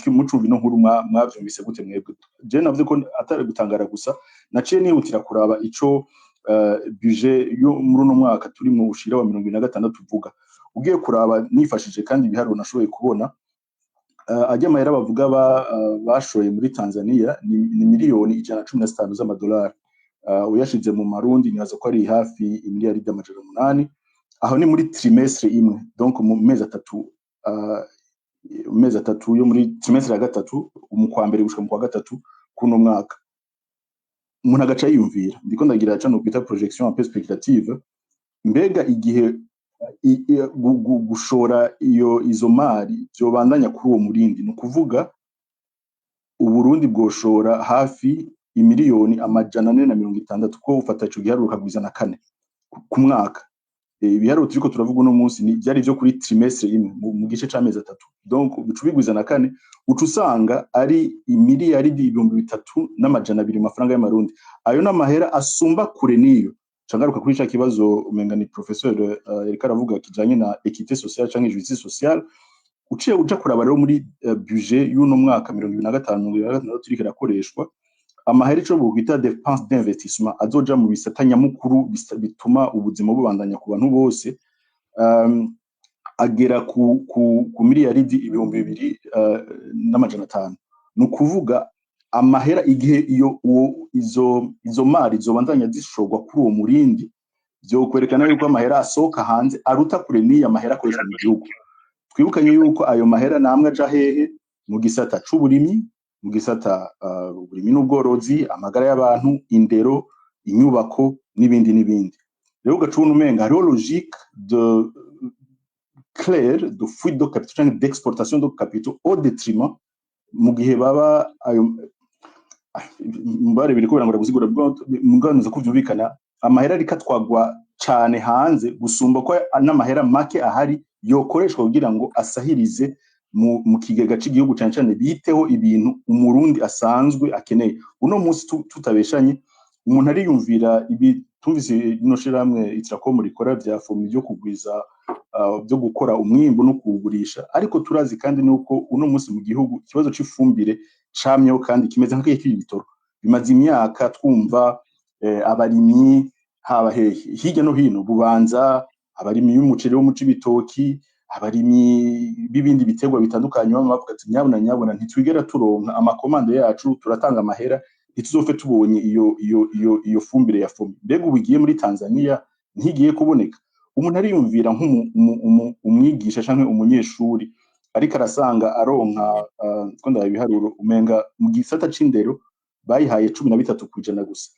Mucumva ino nkuru, mwavyumvise gute mwebwe? Je navuze ko atari gutangara gusa, naciye nihutira kuraba ico budget yo muri uno mwaka turimwo ushira wa 2026 uvuga. Ugiye kuraba nifashije kandi ibiharuro nashoboye kubona, ajya amahera bavuga bashoye muri Tanzania ni miliyoni 115 z'amadolari. Uyashize mu marundi, nibaza ko ari hafi imiliyaridi 800. Aho ni muri trimestre imwe, donc mu mezi 3, mu mezi 3 yo muri trimestre ya gatatu, mu kwa mbere gushika mu kwa gatatu kuno mwaka. Umuntu agaca yiyumvira, ndiko ndagira cano kwita projection un peu spéculative: mbega igihe gushora iyo izo mari vyobandanya kuri uwo murindi, ni ukuvuga Uburundi bwoshora hafi imiliyoni 460, ko ufata ico giharuro ukagwiza na kane ku mwaka. Ibiharuro turiko turavuga uno munsi ni vyari vyo kuri trimestre imwe, mu gice c'amezi 3. Donc bica ubigwiza na kane, uca usanga ari imiliyaridi 3200 mu mafaranga y'amarundi. Ayo n'amahera asumba kure n'iyo. Ca ngaruka kuri ca kibazo umenga ni professeur yariko aravuga kijanye na équité sociale canke justice sociale. Uciye uja kuraba rero muri budget y'uno mwaka 2025 2026 iriko irakoreshwa, amahera ico bokwita dépense d'investissement azoja mu bisata nyamukuru bituma ubuzima bubandanya ku bantu bose, agera ku miliyaridi 2500. Ni ukuvuga amahera igihe iyo uwo izo mari zobandanya zishorwa kuri uwo murindi, vyokwerekana yuko amahera asohoka hanze aruta kure n'iyo amahera akoreshwa mu gihugu. Twibukanye yuko ayo mahera namwe aja hehe? Mu gisata c'uburimyi, mu gisata uburimyi n'ubworozi, amagara y'abantu, indero, inyubako n'ibindi n'ibindi. Rero ugaca ubona umenga hariho logique de claire de fuite de capitaux canke d'exportation de capitaux au détriment mu gihe baba ayo mbare biriko birangora gusigura, muganuza ko vyumvikana. Amahera ariko atwagwa cane hanze gusumba ko n'amahera make ahari yokoreshwa kugira ngo asahirize mu kigega c'igihugu, cane cane biteho ibintu Umurundi asanzwe akeneye uno munsi. Tutabeshanye, umuntu ariyumvira ibi tumvise rino shirahamwe Itracom rikora vya FOMI vyo kugwiza, vyo gukora umwimbu no kuwugurisha, ariko turazi kandi nuko uno munsi mu gihugu ikibazo c'ifumbire camyeho kandi kimeze nk'ikiri ibitoro. Bimaze imyaka twumva abarimyi haba hehe hirya no hino, Bubanza, abarimyi b'umuceri wo mu Cibitoki, abarimyi b'ibindi biterwa bitandukanye, bama bavuga ati: "Nyabuna nyabuna, ntitwigera turonka ama commandes yacu, turatanga amahera, ntituzopfe tubonye iyo fumbire ya FOMI." Mbega ubu igiye muri Tanzania ntigiye kuboneka? Umuntu ariyumvira nk'umwigisha canke umunyeshuri ariko arasanga aronka, ko ndaba ibiharuro umenga mu gisata c'indero bayihaye 13% gusa.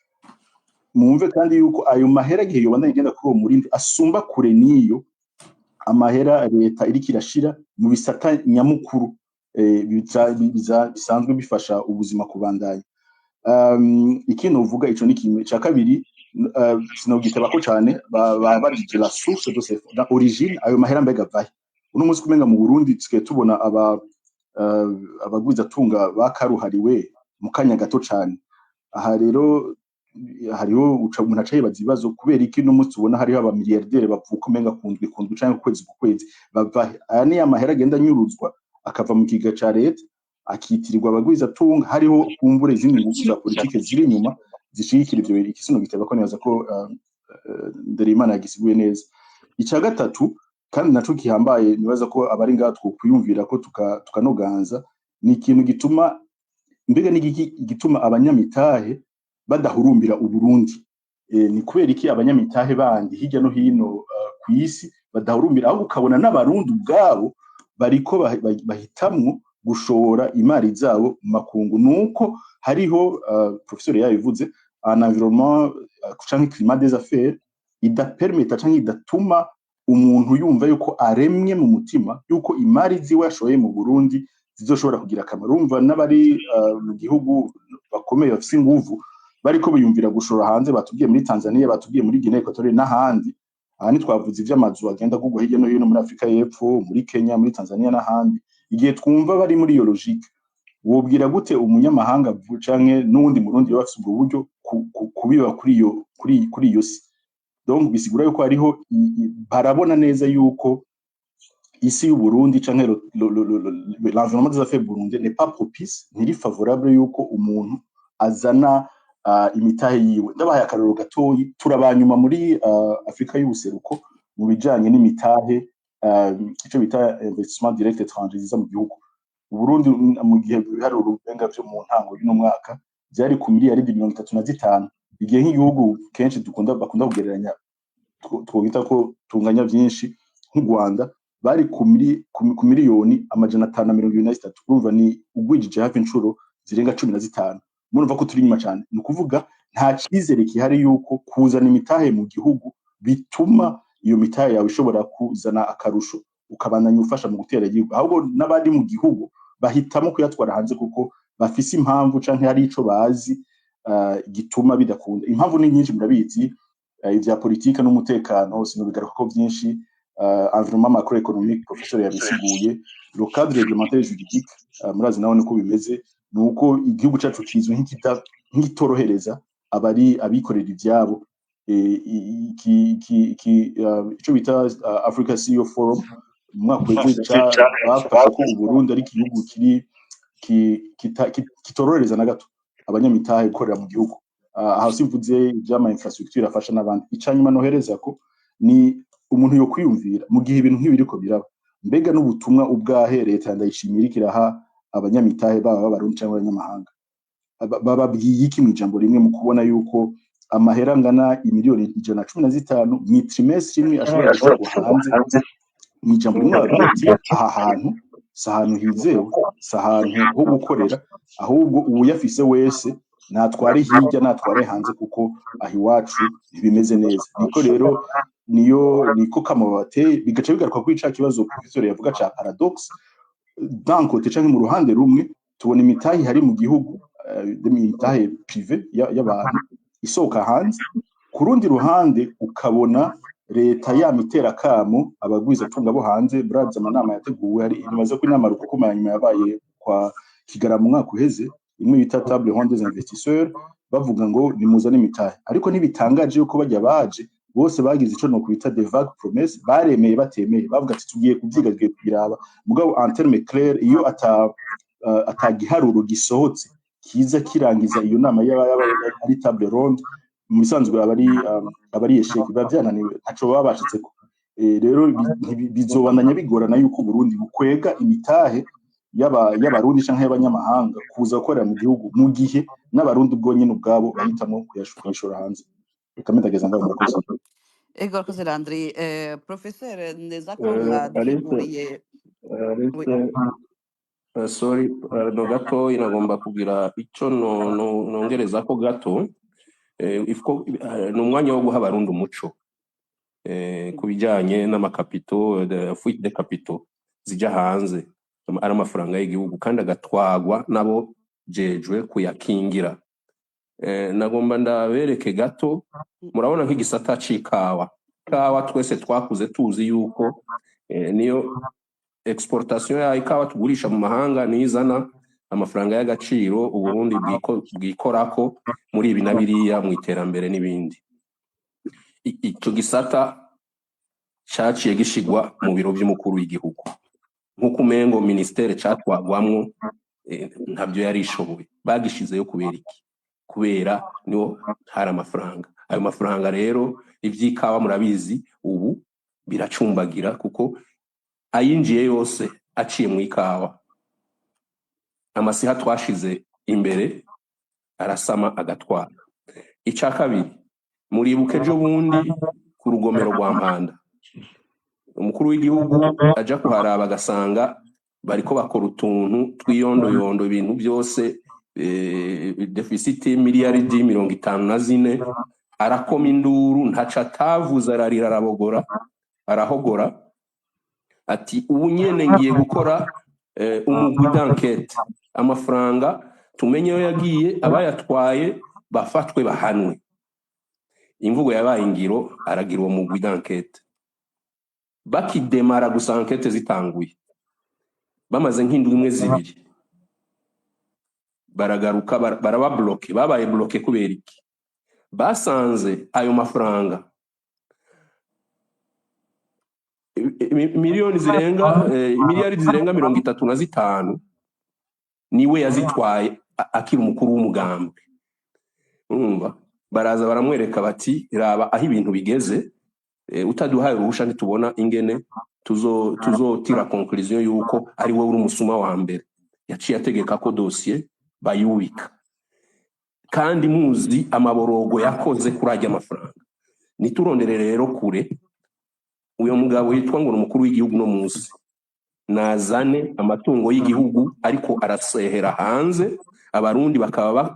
Mwumve kandi yuko ayo mahera igihe yobandanya igenda kuri uwo murindi asumba kure n'iyo amahera leta iriko irashira mu bisata nyamukuru bisanzwe bifasha ubuzima kubandanya. Ikindi uvuga, ico ni kimwe. Ica kabiri, sinogitebako cane, babajije la source de ces la origine, ayo mahera mbega avahe? Uno munsi kumenga mu Burundi tusigaye tubona abagwizatunga bakaruhariwe mu kanya gato cane. Aha rero hariho umuntu aca yibaza ibibazo: kubera iki uno munsi ubona hariho aba milliardaires bavuka umenga kundwi kundwi canke kwezi ku kwezi? Bavahe? Aya ni amahera agenda anyuruzwa akava mu kigega ca leta akitirirwa abagwizatunga. Hariho kumbure izindi nguvu za politike ziri inyuma zishigikira ivyo bintu. Iki giteba ko nibaza ko Ndereyimana yagisiguye neza. Ica gatatu kandi naco gihambaye, nibaza ko abari ngaha twokwiyumvira ko tukanoganza, ni ikintu gituma, mbega ni igiki gituma abanyamitahe badahurumbira Uburundi? Ni kubera iki abanyamitahe bandi hirya no hino kw'isi badahurumbira, ahubwo ukabona n'Abarundi ubwabo bariko bahitamwo gushora imari zabo mu makungu? Nuko hariho, professeur yabivuze, un environnement canke climat des affaires idapermeta canke idatuma umuntu yumva yuko aremye mu mutima yuko imari ziwe yashoye mu Burundi zizoshobora kugira akamaro. Urumva n'abari mu gihugu bakomeye bafise inguvu bariko biyumvira gushora hanze. Batubwiye muri Tanzania, batubwiye muri Guinée Equatoriale n'ahandi. Aha ntitwavuze ivy'amazu agenda agurwa hirya no hino muri Afrika y'Epfo, muri Kenya, muri Tanzania n'ahandi. Igihe twumva bari muri iyo logique, wobwira gute umunyamahanga canke n'uwundi Murundi yoba afise ubwo buryo kubiba kuri iyo si? Donc bisigura yuko hariho barabona neza yuko Isi y'Uburundi canke l'environnement des affaires burundais n'est pas propice, ntiri favorable yuko umuntu azana imitahe yiwe. Ndabahaye akarorero gatoyi: turabanyuma muri Afrika y'ubuseruko mu bijanye n'imitahe, ico bita investissement direct étranger ziza mu gihugu. Uburundi mu gihe biharuro ubenga vyo mu ntango y'uno mwaka vyari ku miliyaridi 35, igihe nk'igihugu kenshi dukunda bakunda kugereranya, twobita ko tunganya vyinshi, nk'u Rwanda, bari ku miliyoni 523. Urumva ni ugwijije hafi incuro zirenga 15. Murumva ko turi inyuma cane. Ni ukuvuga nta cizere gihari yuko kuzana imitahe mu gihugu bituma iyo mitahe yawe ishobora kuzana akarusho, ukabandanya ufasha mu gutera igihugu. Ahubwo n'abari mu gihugu bahitamo kuyatwara hanze kuko bafise impamvu canke hari ico bazi gituma bidakunda. Impamvu ni nyinshi, murabizi, ivya politike n'umutekano, sinobigaruka ko vyinshi. Environnement macroéconomique, professeur yabisiguye. Le cadre réglementaire juridique, murazi nawe niko bimeze. Ni uko igihugu cacu kizwi nk'ikitorohereza abari abikorera ivyabo. Ico bita Africa CEO Forum mu mwaka uheze bafashe ko Uburundi ari igihugu kiri kitorohereza na gato abanyamitahe gukorera mu gihugu. Aha simvuze ivy'ama infrastructure afasha n'abandi. Icanyuma nohereza ko ni umuntu yo kwiyumvira mu gihe ibintu nk'ibi biriko biraba, mbega n'ubutumwa ubwahe leta Ndayishimiye iriko iraha abanyamitahe, baba b'Abarundi canke abanyamahanga? Bababwiye iki mw'ijambo rimwe mu kubona yuko amahera angana imiliyoni 115 mw'i trimestre imwe ashobora gushirwa hanze? Mw'ijambo rimwe bababwira ati: "Aha hantu si ahantu hizewe, si ahantu ho gukorera, ahubwo uwuyafise wese natware hirya, natware hanze, kuko aho iwacu ntibimeze neza." Niko rero niyo niko kamo babateye. Bigaca bigaruka kuri ca kibazo professeur yavuga ca paradoxe: d'un côté canke mu ruhande rumwe tubona imitahe ihari mu gihugu, imitahe privé y'abantu isohoka hanze, ku rundi ruhande ukabona leta yama itera akamo abagwizatunga bo hanze. Murazi amanama yateguwe, hari imaze ko inama rukokoma ya nyuma yabaye kwa Kigarama mu mwaka uheze, imwe bita table ronde des investisseurs, bavuga ngo nimuzane imitahe. Ariko ntibitangaje yuko bajya baje bose bagize ico nokwita des vagues promesses, baremeye batemeye, bavuga ati: "Tugiye kuvyiga, tugiye kubiraba." Mugabo en terme clair, iyo ata giharuro gisohotse kiza kirangiza iyo nama yaba ari table ronde, mu bisanzwe aba ari échec, biba vyananiwe, ntaco baba bashitseko. Rero bizobandanya bigorana yuko Burundi bukwega imitahe y'Abarundi canke y'abanyamahanga kuza gukorera mu gihugu, mu gihe n'Abarundi ubwo nyene ubwabo bahitamwo kuyashora hanze. Reka ndageza ngaho, murakoze. Ego, rakoze Landry. Professeur neza ko Alice, mwadusiguriye. Alice, Oui. Sorry, no gatoyi nagomba kugira ico nongerezako gato. Ni umwanya wo guha Abarundi umuco ku bijanye n'ama capitaux, fuite de capitaux zija hanze, ari amafaranga y'igihugu kandi agatwagwa nabo jejwe kuyakingira. Nagomba ndabereke gato. Murabona nk'igisata c'ikawa. Ikawa twese twakuze tuzi yuko niyo exportation ya ikawa tugurisha mu mahanga niyo izana amafaranga y'agaciro Uburundi bwikorako muri ibi na biriya mu iterambere n'ibindi. Ico gisata caciye gishigwa mu biro vy'umukuru w'igihugu, nk'uko umengo ministère catwagwamwo ntabyo yari ishoboye. Bagishizeyo kubera iki? Kubera niho hari amafaranga. Ayo mafaranga rero, ivy'ikawa murabizi ubu biracumbagira, kuko ayinjiye yose aciye mu ikawa, amasiha twashize imbere arasama agatwara. Ica kabiri, muribuka ejo bundi ku rugomero rwa Mpanda, umukuru w'igihugu aja kuharaba agasanga bariko bakora utuntu twiyondoyondo, ibintu byose, déficit miliyaridi 54, arakoma induru, ntaco atavuze, ararira, arabogora, arahogora, ati: "Ubu nyene ngiye gukora umugwi d'enquête, amafaranga tumenye yo yagiye, abayatwaye bafatwe bahanwe." Imvugo yabaye ingiro, aragira uwo mugwi d'enquête. Bakidemara gusa, enquête zitanguye, bamaze nk'indwi imwe, zibiri, baragaruka baraba bloqué. Babaye bloqué kubera iki? Basanze ayo mafaranga Miliyoni zirenga, miliyari zirenga 35 niwe yazitwaye akiri umukuru w'umugambwe. Urumva baraza baramwereka bati: "Raba aho ibintu bigeze, utaduhaye uruhusha ntitubona ingene tuzotira conclusion yuko ari wowe uri umusuma wa mbere." Yaciye ategeka ko dosiye bayubika, kandi muzi amaborogo yakoze kuri ajya amafaranga. Niturondere rero kure. Uyo mugabo yitwa ngo ni umukuru w'igihugu no munsi nazane amatungo y'igihugu ariko arasehera hanze, Abarundi bakaba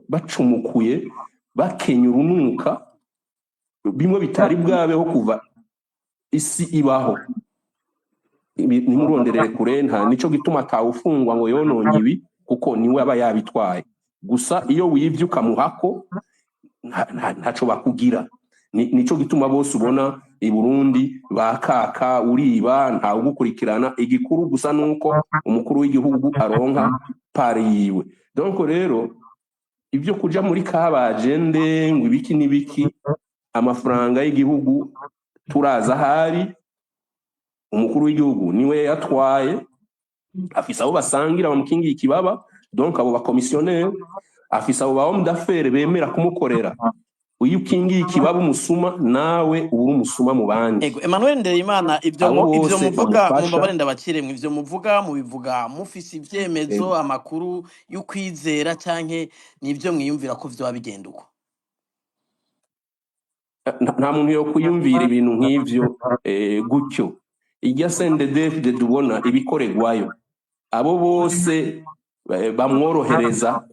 bacumukuye, bakenya urunuka, bimwe bitari bwabeho kuva isi ibaho. Nimuronderere kure, nta nico gituma atawufungwa ngo yononye ibi, kuko niwe aba yabitwaye. Gusa iyo wivye ukamuhako, ntaco bakugira. Nico gituma bose ubona i Burundi bakaka uriba, ntawugukurikirana. Igikuru gusa nuko umukuru w'igihugu aronka part yiwe. Donc rero ibyo kuja muri kabajende ngo ibiki n'ibiki, amafaranga y'igihugu turaza ahari. Umukuru w'igihugu niwe yatwaye, afise abo basangira bamukingiye ikibaba, donc abo bakomisiyoneri, afise abo ba homme d'affaires bemera kumukorera. Iyo ukingiye ikibaba umusuma, nawe uba uri umusuma mu bandi. Ego, Emmanuel Ndereyimana, ivyo Abo ivyo bose muvuga, bamufasha. Mumbabare ndabakire mwe, ivyo muvuga mubivuga mufise ivyemezo, amakuru y'ukwizera, canke nivyo mwiyumvira ko vyoba bigenda uko? Nta muntu yo kwiyumvira ibintu nk'ivyo gutyo. Irya CNDD-FDD ubona ibikoregwayo, abo bose bamworohereza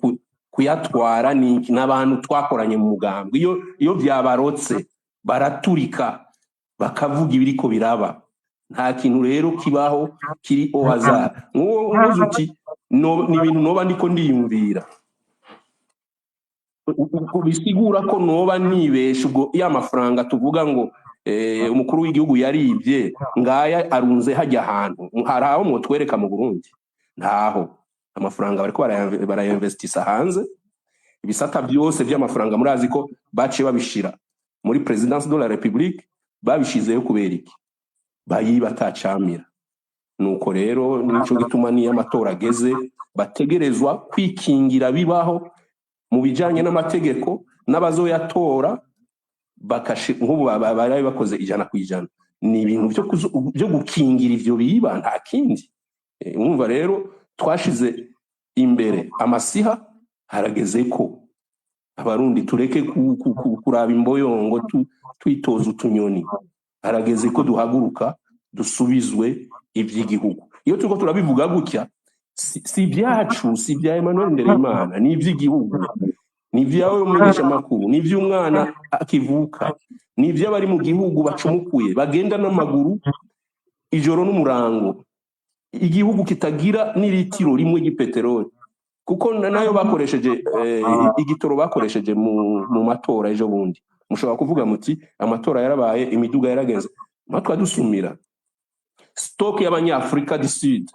kuyatwara ni n'abantu twakoranye mu mugambwe. Iyo vyabarotse baraturika, bakavuga ibiriko biraba. Nta kintu rero kibaho kiri au hasard. Nk'uwo uvuze uti no, ni ibintu noba ndiko ndiyumvira, bisigura ko noba nibesha. Ubwo ya mafaranga tuvuga ngo umukuru w'igihugu yaribye, ngaya arunze hajya ahantu, hari aho mwotwereka mu Burundi? Ntaho. Amafaranga bariko barayinvestisa hanze. Ibisata byose by'amafaranga murazi ko baciye babishira muri présidence de la République. Babishizeyo kubera iki? Bayiba atacamira. Nuko rero nico gituma niyo amatora ageze bategerezwa kwikingira bibaho mu bijanye n'amategeko n'abazoyatora nk'ubu baraye bakoze 100%. Ni ibintu byo gukingira ivyo biba, nta kindi. Urumva rero twashize imbere amasiha. Harageze ko Abarundi tureke kuraba imboyongo, twitoza utunyoni. Harageze ko duhaguruka dusubizwe ivy'igihugu. Iyo turiko turabivuga gutya, si ibyacu, si ibya Emmanuel Ndereyimana, ni iby'igihugu, ni ibyawe mumenyeshamakuru, ni iby'umwana akivuka, ni iby'abari mu gihugu bacumukuye, bagenda n'amaguru ijoro n'umurango, igihugu kitagira n'iritiro rimwe ry'ipeteroli, kuko nayo bakoresheje, igitoro bakoresheje mu matora ejo bundi. Mushobora kuvuga muti amatora yarabaye, imiduga yaragenze, natwe dusumira stock y'Abanyafrika du Sud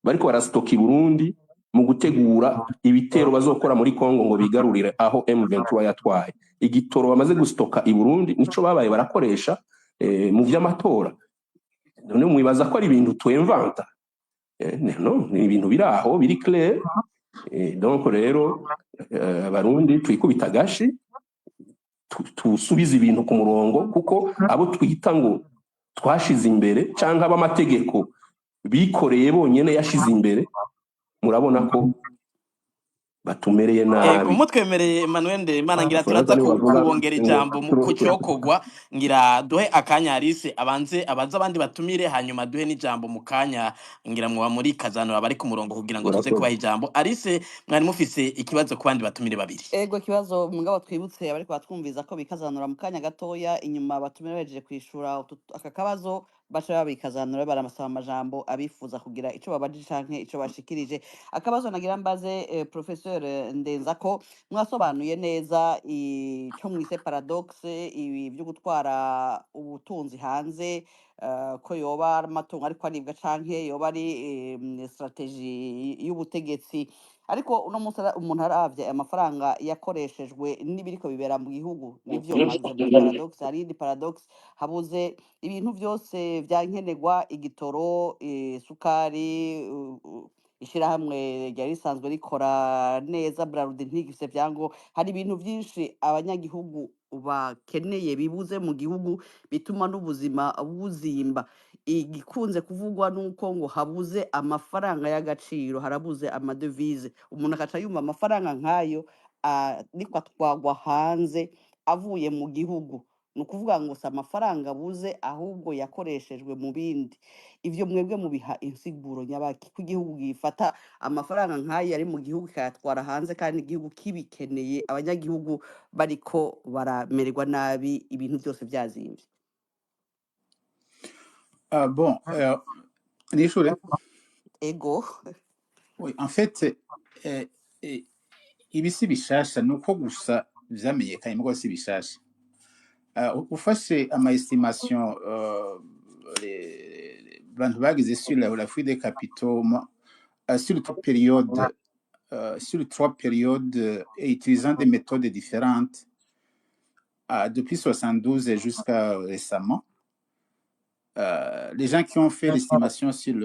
bariko barastoka i Burundi mu gutegura ibitero bazokora muri Congo ngo bigarurire aho M23 yatwaye. Igitoro bamaze gustoka i Burundi nico babaye barakoresha mu vy'amatora. None mwibaza ko ari ibintu twemvanta? No, ni ibintu biri aho biri clair. Donc rero Abarundi twikubita agashi, tusubize ibintu ku murongo, kuko abo twita ngo twashize imbere canke ab'amategeko bikoreye bonyene yashize imbere, murabona ko batumereye Ego, nabi. mutwemereye, Emmanuel Ndereyimana, ngira Abafaransa turaza nibo bavuga kubongera ngo ijambo ku cyokorwa. Ngira duhe akanya Alice abanze abaze abandi batumire, hanyuma duhe n'ijambo mu kanya, ngira mwoba muri kazanura bari ku murongo kugira ngo tuze Murakoze. kubaha ijambo. Alice, mwari mufise ikibazo ku bandi batumire babiri. Ego, ikibazo. Mugabo twibutse abariko batwumviza ko bikazanura mu kanya gatoya inyuma, batumire bahejeje kwishura aka kabazo, baca babikazanura, baramasaba amajambo abifuza kugira ico babajije canke ico bashikirije. Akabazo nagira mbaze professeur Ndenzako, mwasobanuye neza ico mwise paradoxe, ibi vyo gutwara ubutunzi hanze. ko yoba ari amatungo ariko aribwa canke yoba ari stratégie y'ubutegetsi. Ariko uno munsi umuntu aravye amafaranga yakoreshejwe n'ibiriko bibera mu gihugu, nivyo mwavuze muri paradoxe. Hari iyindi paradoxe: habuze ibintu vyose vyankenerwa, igitoro, isukari, ishirahamwe ryari risanzwe rikora neza Brarudi ntigifise vyango. Hari ibintu vyinshi abanyagihugu bakeneye bibuze mu gihugu, bituma n'ubuzima buzimba. Igikunze kuvugwa nuko ngo habuze amafaranga y'agaciro, harabuze amadevize. Umuntu akaca yumva amafaranga nk'ayo ariko atwagwa hanze avuye mu gihugu, ni ukuvuga ngo si amafaranga abuze, ahubwo yakoreshejwe mu bindi. Ivyo mwebwe mubiha insiguro nyabaki, ko igihugu gifata amafaranga nk'ayo ari mu gihugu kikayatwara hanze, kandi igihugu kibikeneye, abanyagihugu bariko baramererwa nabi, ibintu byose byazimvye? Ah, bon, nishure. Ego. Oui, en fait, ibi si bishasha, ni uko gusa vyamenyekanye, mugabo si bishasha. Ufashe ama estimation bantu bagize sur la fuite des capitaux sur trois périodes, et utilisant des méthodes différentes depuis 72 jusqu'à récemment, les gens qui ont fait l'estimation sur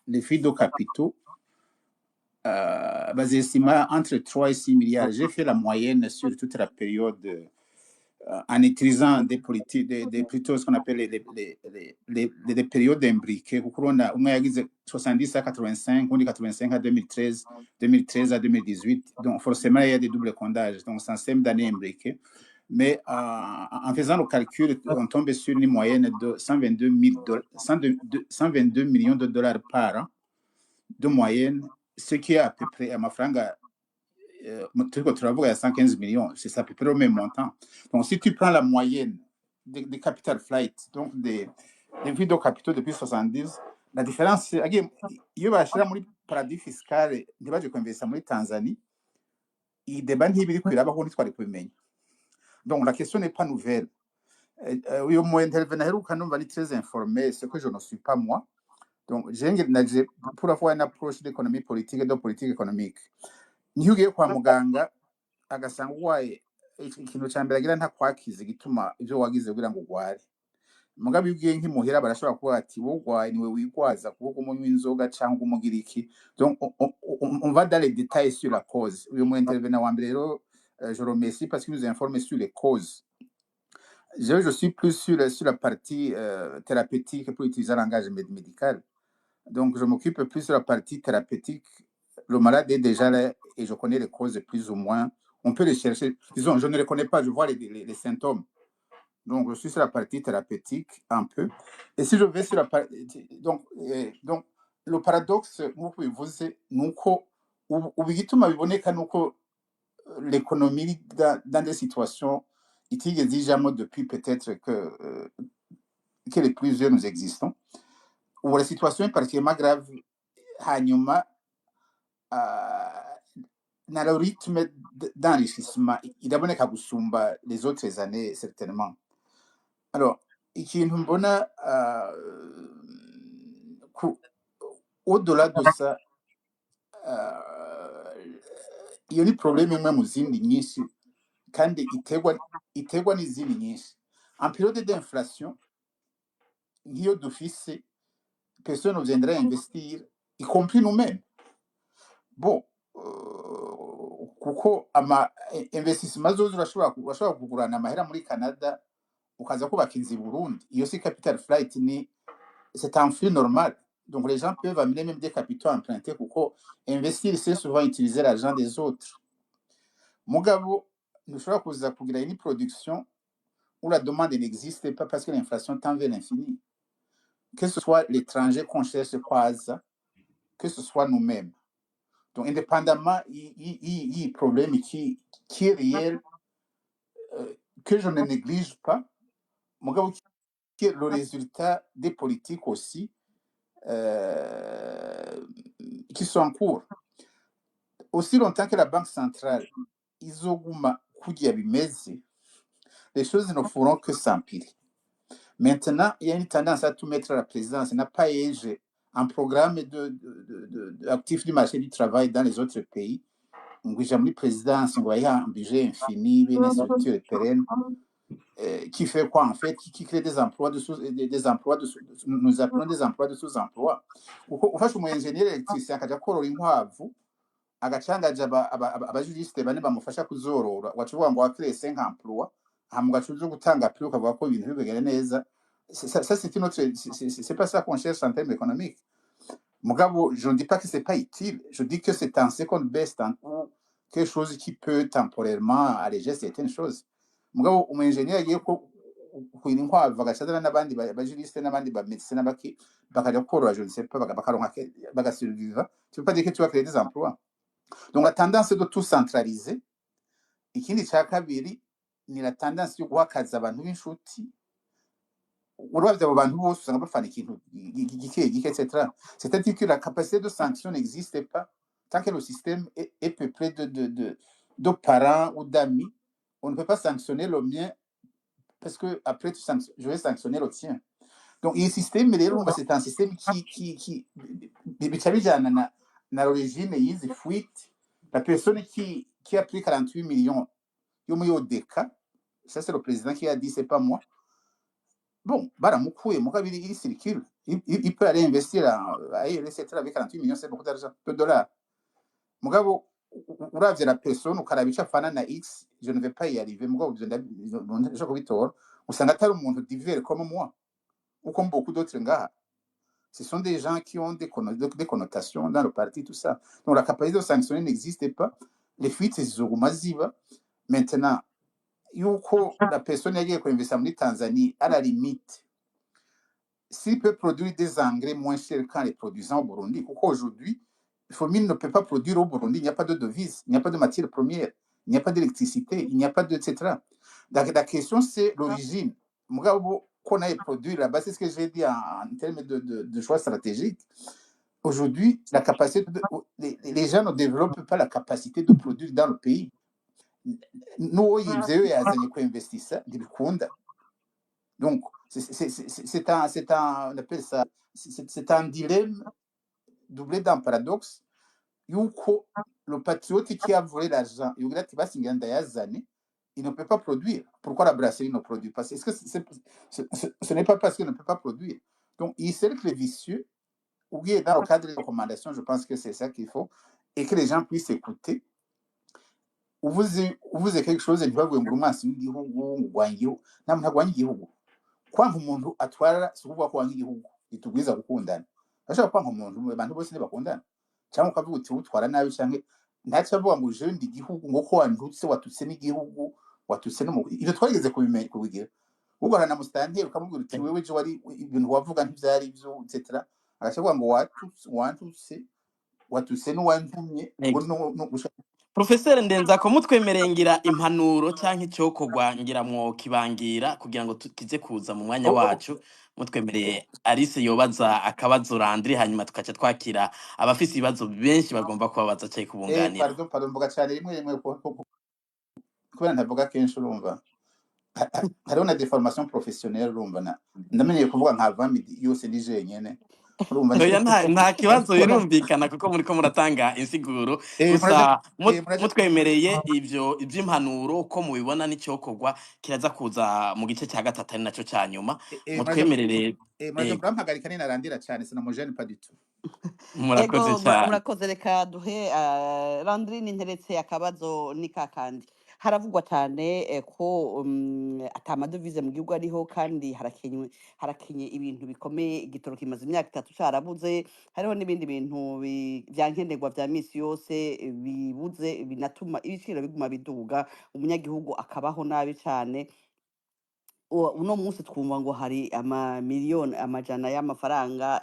les fuites de capitaux bazestima entre 3 et 6 milliards. J'ai fait la moyenne sur toute la période en utilisant des politiques, plutôt ce qu'on appelle les périodes imbriquées. Kuko urabona umwe yagize 70 à 85, undi 85 à 2013, 2013 à 2018. Donc forcément, il y a des doubles comptages. Donc c'est un système d'années imbriquées. Mais en faisant le calcul, on tombe sur une moyenne de 122 122 millions de dollars par an de moyenne, ce qui est à peu près amafaranga turiko turavuga ya 115 millions, c'est à peu près le même montant. Donc si tu prends la moyenne des capital flight, donc des fuites de capitaux depuis 70, la différence, agiye iyo bashira muri paradis fiscale, ntibaje kwinvesta muri Tanzanie, iyi débat ntibiri kwirabaho, ntitwari kubimenya. Donc la question n'est pas nouvelle. Uyu mu intervenant aheruka numva ni très informé, ce que je ne suis pas, moi. Donc j'ai naje pour avoir une approche d'économie politique et de politique économique. Niyo ugiye kwa muganga agasanga urwaye, ikintu ca mbere agira ntakwakiza igituma ivyo wagize kugira ngo urware. Mugabo iyo ugiye nk'imuhira, barashobora kuvuga ati: "Wowe urwaye, niwe wigwaza kuko umunywa inzoga cyangwa umugira iki." Donc on va dans les détails sur la cause. Uyu mu intervenant wa mbere rero, je remercie parce qu'il nous informe sur les causes. Je suis plus sur la partie thérapeutique, pour utiliser un langage médical. Donc je m'occupe plus de la partie thérapeutique. Le malade est déjà là et je connais les causes plus ou moins. On peut les chercher. Disons, je ne les connais pas, je vois les symptômes. Donc, je suis sur la partie thérapeutique un peu. Et si je vais sur la partie. Donc, le paradoxe, nk'uko bivuze, ni uko ubu igituma biboneka ni uko l'économie iri dans des situations itigeze ijamo depuis peut-être que les plus jeunes nous existons. Ubu la situation est particulièrement grave. Hanyuma na le rythme d'enrichissement iraboneka gusumba les autres années, certainement. Alors ikintu mbona au-delà de ça, iyo ni problème imwe mu zindi nyinshi kandi iterwa n'izindi nyinshi. En période d'inflation nk'iyo dufise, personne ne viendra investir, y compris nous-mêmes. Bon, kuko ama investissement zozo urashobora kugurana amahera muri Canada ukaza kubaka inzu i Burundi. Iyo si capital flight, ni c'est un flux normal. Donc les gens peuvent amener même des capitaux empruntés, kuko investir, c'est souvent utiliser l'argent des autres. Mugabo ntushobora kuza kugira une production où la demande n'existe pas parce que l'inflation tend vers l'infini, que ce soit l'étranger qu'on cherche kwaza, que ce soit nous-mêmes. Donc indépendamment il y a problème qui est réel, que je ne néglige pas, mugabo qui est le résultat des politiques aussi qui sont en cours. Aussi longtemps que la Banque centrale izoguma kurya bimeze, les choses ne feront que s'empirer. Maintenant, il y a une tendance à tout mettre à la présidence. N'a pas un programme de actif du marché du travail dans les autres pays. Ngo ija muri présidence ngo bayiha un budget infini, bene structure pérenne, qui fait quoi en fait, qui crée des emplois de sous des emplois de sous, nous appelons des emplois de sous-emploi. Kuko ufashe umu ingénieur électricien akaja korora inkwavu, agacangaje aba juristes bane bamufasha kuzorora, waca uvuga ngo wa créé 5 emplois, hama ugaca uza gutanga prix, ukavuga ko ibintu bigenda neza. Ça, c'est une autre, c'est pas ça qu'on cherche en termes économiques. Mugabo, je ne dis pas que c'est pas utile, je dis que c'est un second best ou quelque chose qui peut temporairement alléger certaines choses. Mugabo umu ingénieur agiye ko kugira inkwavu, agaca azana n'abandi ba juristes n'abandi ba médecins n'abaki, bakaja korora, je ne sais pas, bakaronka bagasurviva, tu peux pas dire que tu vas créer des emplois. Donc la tendance de tout centraliser. Ikindi cya kabiri ni la tendance yo guha akazi abantu b'inshuti. Uravye abo bantu bose usanga bafana ikintu gike gike, etc. C'est-à-dire que la capacité de sanction n'existe pas tant que le système est peuplé de parents ou d'amis. On ne peut pas sanctionner le mien parce que après je vais sanctionner le tien. Donc iyi système rero, urumva, c'est un système qui bica bijana na l'origine y'izi fuite. La personne qui a pris 48 millions yo muri ODK, ça c'est le président qui a dit, c'est pas moi. Bon, baramukuye, mugabo il circule, il peut aller investir ailleurs, etc. Avec 48 millions, c'est beaucoup d'argent de dollars. Mugabo uravye la personne, ukaraba ico afana na x, je ne vais pas y arriver, mugabo ivyo ndashobora kubitora, usanga atari umuntu divers comme moi ou comme beaucoup d'autres ngaha. Ce sont des gens qui ont des connotations dans le parti, tout ça. Donc la capacité de sanctionner n'existe pas, les fuites zizoguma ziba. Maintenant, yuko la personne yagiye kuinvestir muri Tanzanie, à la limite, s'il peut produire des engrais moins chers qu'en les produisant au Burundi, kuko aujourd'hui Fomine ne peut pas produire au Burundi, il n'y a pas de devise, il n'y a pas de matière première, il n'y a pas d'électricité, il n'y a pas de etc. La question, c'est l'origine. Mugabo qu'on aille produire là-bas, c'est ce que j'ai dit en termes de choix stratégiques. Aujourd'hui, la capacité de, les gens ne développent pas la capacité de produire dans le pays. N'uwo yivyeyo yazanye kuinvestisa ntibikunda. Donc c'est un, on appelle ça, c'est un dilemme doublé d'un paradoxe, yuko le patriote qui a volé l'argent yogira ati basi ngira ndayazane, il ne peut pas produire. Pourquoi la brasserie ne produit pas? Est-ce que ce n'est pas parce qu'il ne peut pas produire? Donc il cercle vicieux. Ou bien dans le cadre des recommandations, je pense que c'est ça qu'il faut et que les gens puissent écouter. Uvuze quelque chose, ntibavuge ngo uri umwansi w'igihugu, ngo urwanya igihugu. Nta muntu arwanya igihugu. Kwanka umuntu atwara si ukuvuga ko wanga igihugu. Bitubwiza gukundana. Urashobora kwanka umuntu, abantu bose ntibakundana, cyangwa ukavuga uti utwara nabi, cyangwa ntacyo avuga ngo jewe ndi igihugu, ngo ko wantutse, watutse n'igihugu, watutse no ibyo twarigeze kubimenya kubigira. Ugahura na musitanteri ukamubwira uti wewe ejo wari ibintu wavuga ntivyari byo, etc. Agaca avuga ngo watutse, wantutse, watutse n'uwantumye ngo no gushaka. Profeseri Ndenzako, mutwemereye ngira impanuro canke icokorwa, ngira mwo kibangira kugira ngo kize kuza mu mwanya wacu. Mutwemereye, Alice yobaza akabazo Landry, hanyuma tukaca twakira abafise ibibazo benshi bagomba kubabaza canke kubunganira. Pardon, pardon, mvuga cyane rimwe rimwe kubera ntavuga kenshi. Urumva, hariho na déformation professionnelle. Urumva, na ndamenyeye kuvuga nka 20 midi yose ndi jenyene, urumva. Oya, nta kibazo, birumvikana kuko muriko muratanga insiguro. Muraje. Gusa Muraje. mutwemereye ivyo ivy'impanuro ko mubibona n'icokorwa kiraza kuza mu gice cya gatatu ari naco ca nyuma. Muraje. Mutwemerere. Muraje. Murampagarika ninarandira cyane, ça ne me gêne pas du tout. Murakoze Ego, cyane. Murakoze. Reka duhe Landry Ninteretse akabazo. Ni kakandi haravugwa cyane ko ata madevize mu gihugu ariho, kandi harakenye ibintu bikomeye. Igitoro kimaze imyaka 3 carabuze, hariho n'ibindi bintu vya nkenerwa vya misi yose bibuze, binatuma ibiciro biguma biduga, umunyagihugu akabaho nabi cane. Uno munsi twumva ngo hari amamiliyoni amajana y'amafaranga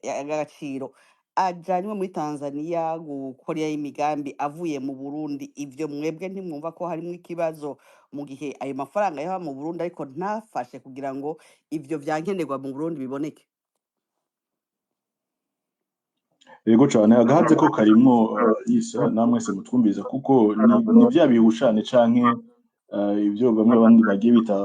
y'agaciro ajanywe muri Tanzania gukorerayo imigambi avuye mu Burundi. Ivyo mwebwe ntimwumva ko harimwo ikibazo mu gihe ayo mafaranga yaba mu Burundi ariko ntafashe kugira ngo ivyo vyankenerwa mu Burundi biboneke? Yego cane, agahaze ko karimwo isa namwe se mutwumviriza, kuko ni vya bihushane canke ibyo bamwe abandi bagiye bita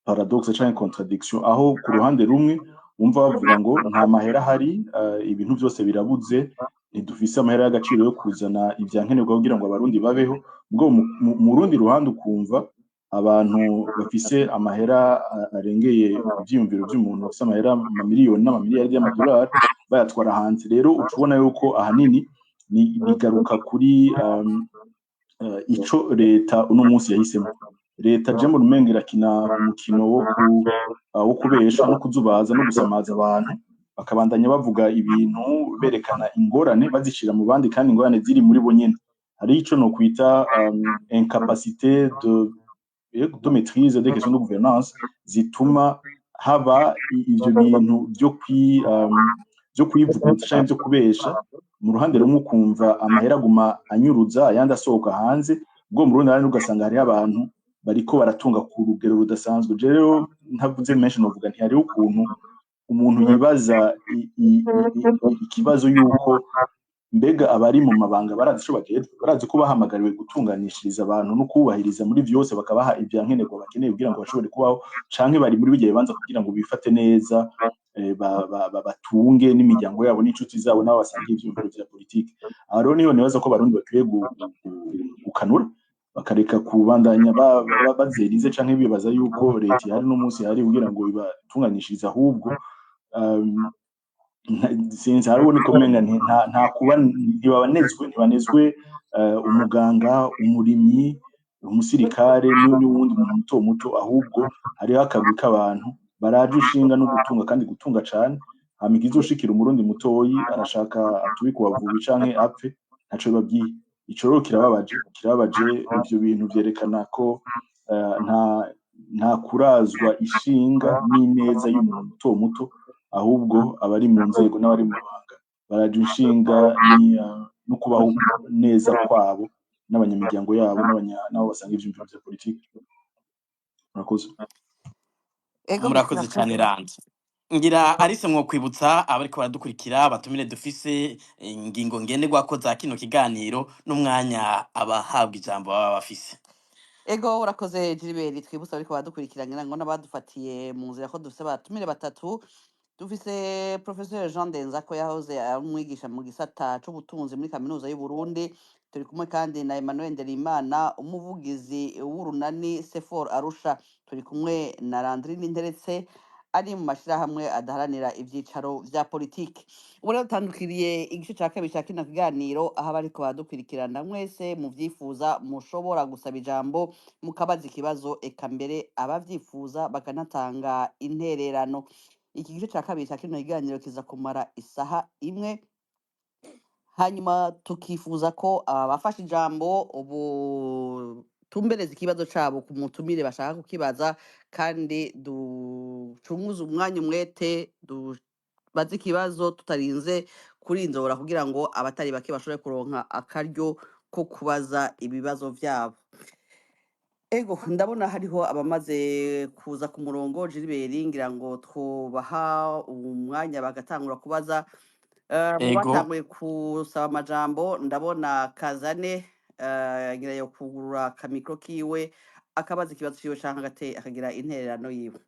paradoxe canke contradiction, aho ku ruhande rumwe wumva bavuga ngo nta mahera ahari, ibintu vyose birabuze, ntidufise amahera y'agaciro yo kuzana ivyankenerwa kugira ngo Abarundi babeho. Ubwo mu rundi ruhande ukumva abantu bafise amahera arengeye ivyiyumviro vy'umuntu, bafise amahera amamiliyoni n'amamiliyari y'amadolari, bayatwara hanze. Rero uca ubona yuko ahanini ni bigaruka kuri ico leta uno munsi yahisemo. Leta je mbona umenga irakina umukino wo kubesha no kuzubaza no gusamaza abantu, bakabandanya bavuga ibintu berekana ingorane bazishira mu bandi, kandi ingorane ziri muri bo nyene. Hari ico no kwita incapacité de maîtrise des questions de gouvernance zituma haba ivyo bintu vyo kwivuguruza canke vyo kubesha. Mu ruhande rumwe ukumva amahera aguma anyuruza, ayandi asohoka hanze, ubwo mu rundi ruhande ugasanga hariho abantu bariko baratunga ku rugero rudasanzwe. Je rero ntavuze menshi, novuga nti hariho ukuntu umuntu yibaza ikibazo yuko mbega abari mu mabanga barazi ico bajejwe, barazi ko bahamagariwe gutunganishiriza abantu no kubahiriza muri vyose, bakabaha ivyankenerwa bakeneye kugira ngo bashobore kubaho, canke bari muri birya bibanza kugira ngo bifate neza, batunge n'imiryango yabo n'inshuti zabo n'abo basangiye ivyiyumviro vya politike. Aha rero niho nibaza ko Abarundi bakwiye gukanura, bakareka kubandanya bazerize canke bibaza yuko leta ihari no munsi ihari kugira ngo ibatunganishirize. Ahubwo sinzi, haraboneka umenga nta kuba ntibanezwe, umuganga, umurimyi, umusirikare n'uwundi muntu muto muto. Ahubwo hariho akagwi k'abantu baraje ishinga no gutunga, kandi gutunga cane, hama ikizoshikira Umurundi mutoyi, arashaka atubike uwavubi canke apfe, ntaco bibabwiye. Ico rero kirababaje, kirababaje. Ivyo bintu vyerekana ko nta kurazwa ishinga n'ineza y'umuntu muto muto, ahubwo abari mu nzego n'abari mu mabanga baraje inshinga no kubaho neza kwabo n'abanyamiryango yabo n'abo basanga ivyiyumviro vya politiki. Murakoze. Ego. Murakoze cyane. Murakoze. Randi ngira Alice, mwo kwibutsa abariko baradukurikira batumire dufise ingingo ngenderwako za kino kiganiro n'umwanya abahabwa ijambo baba bafise. Ego, urakoze Gilbert. Twibutsa ariko badukurikira, ngira ngo n'abadufatiye mu nzira, ko dufise abatumire batatu. Dufise Professeur Jean Ndenzako, yahoze ari umwigisha mu gisata c'ubutunzi muri Kaminuza y'u Burundi. Turi kumwe kandi na Emmanuel Nderimana, umuvugizi w'urunani Sefor Arusha. Turi kumwe na Landry Ninteretse, ari mu mashirahamwe adaharanira ivyicaro vya politiki. Ubu rero dutandukiriye igice ca kabiri ca kino kiganiro, aho abariko baradukurikirana mwese muvyifuza mushobora gusaba ijambo, mukabaza ikibazo, eka mbere abavyifuza bakanatanga intererano. Iki gice ca kabiri ca kino kiganiro kiza kumara isaha imwe. Hanyuma tukifuza ko abafashe ijambo ubu tumbereza ikibazo cabo ku mutumire bashaka kukibaza, kandi ducunguze umwanya umwete, dubaze ikibazo tutarinze kurinzora, kugira ngo abatari bake bashobore kuronka akaryo ko kubaza ibibazo vyabo. Ego, ndabona hariho abamaze kuza ku murongo. Gilbert, ngira ngo twobaha umwanya bagatangura kubaza. Mu batanguye kusaba amajambo ndabona Kazane, ngira yo kugurura akamikro kiwe akabaza ikibazo ciwe canke akagira intererano yiwe.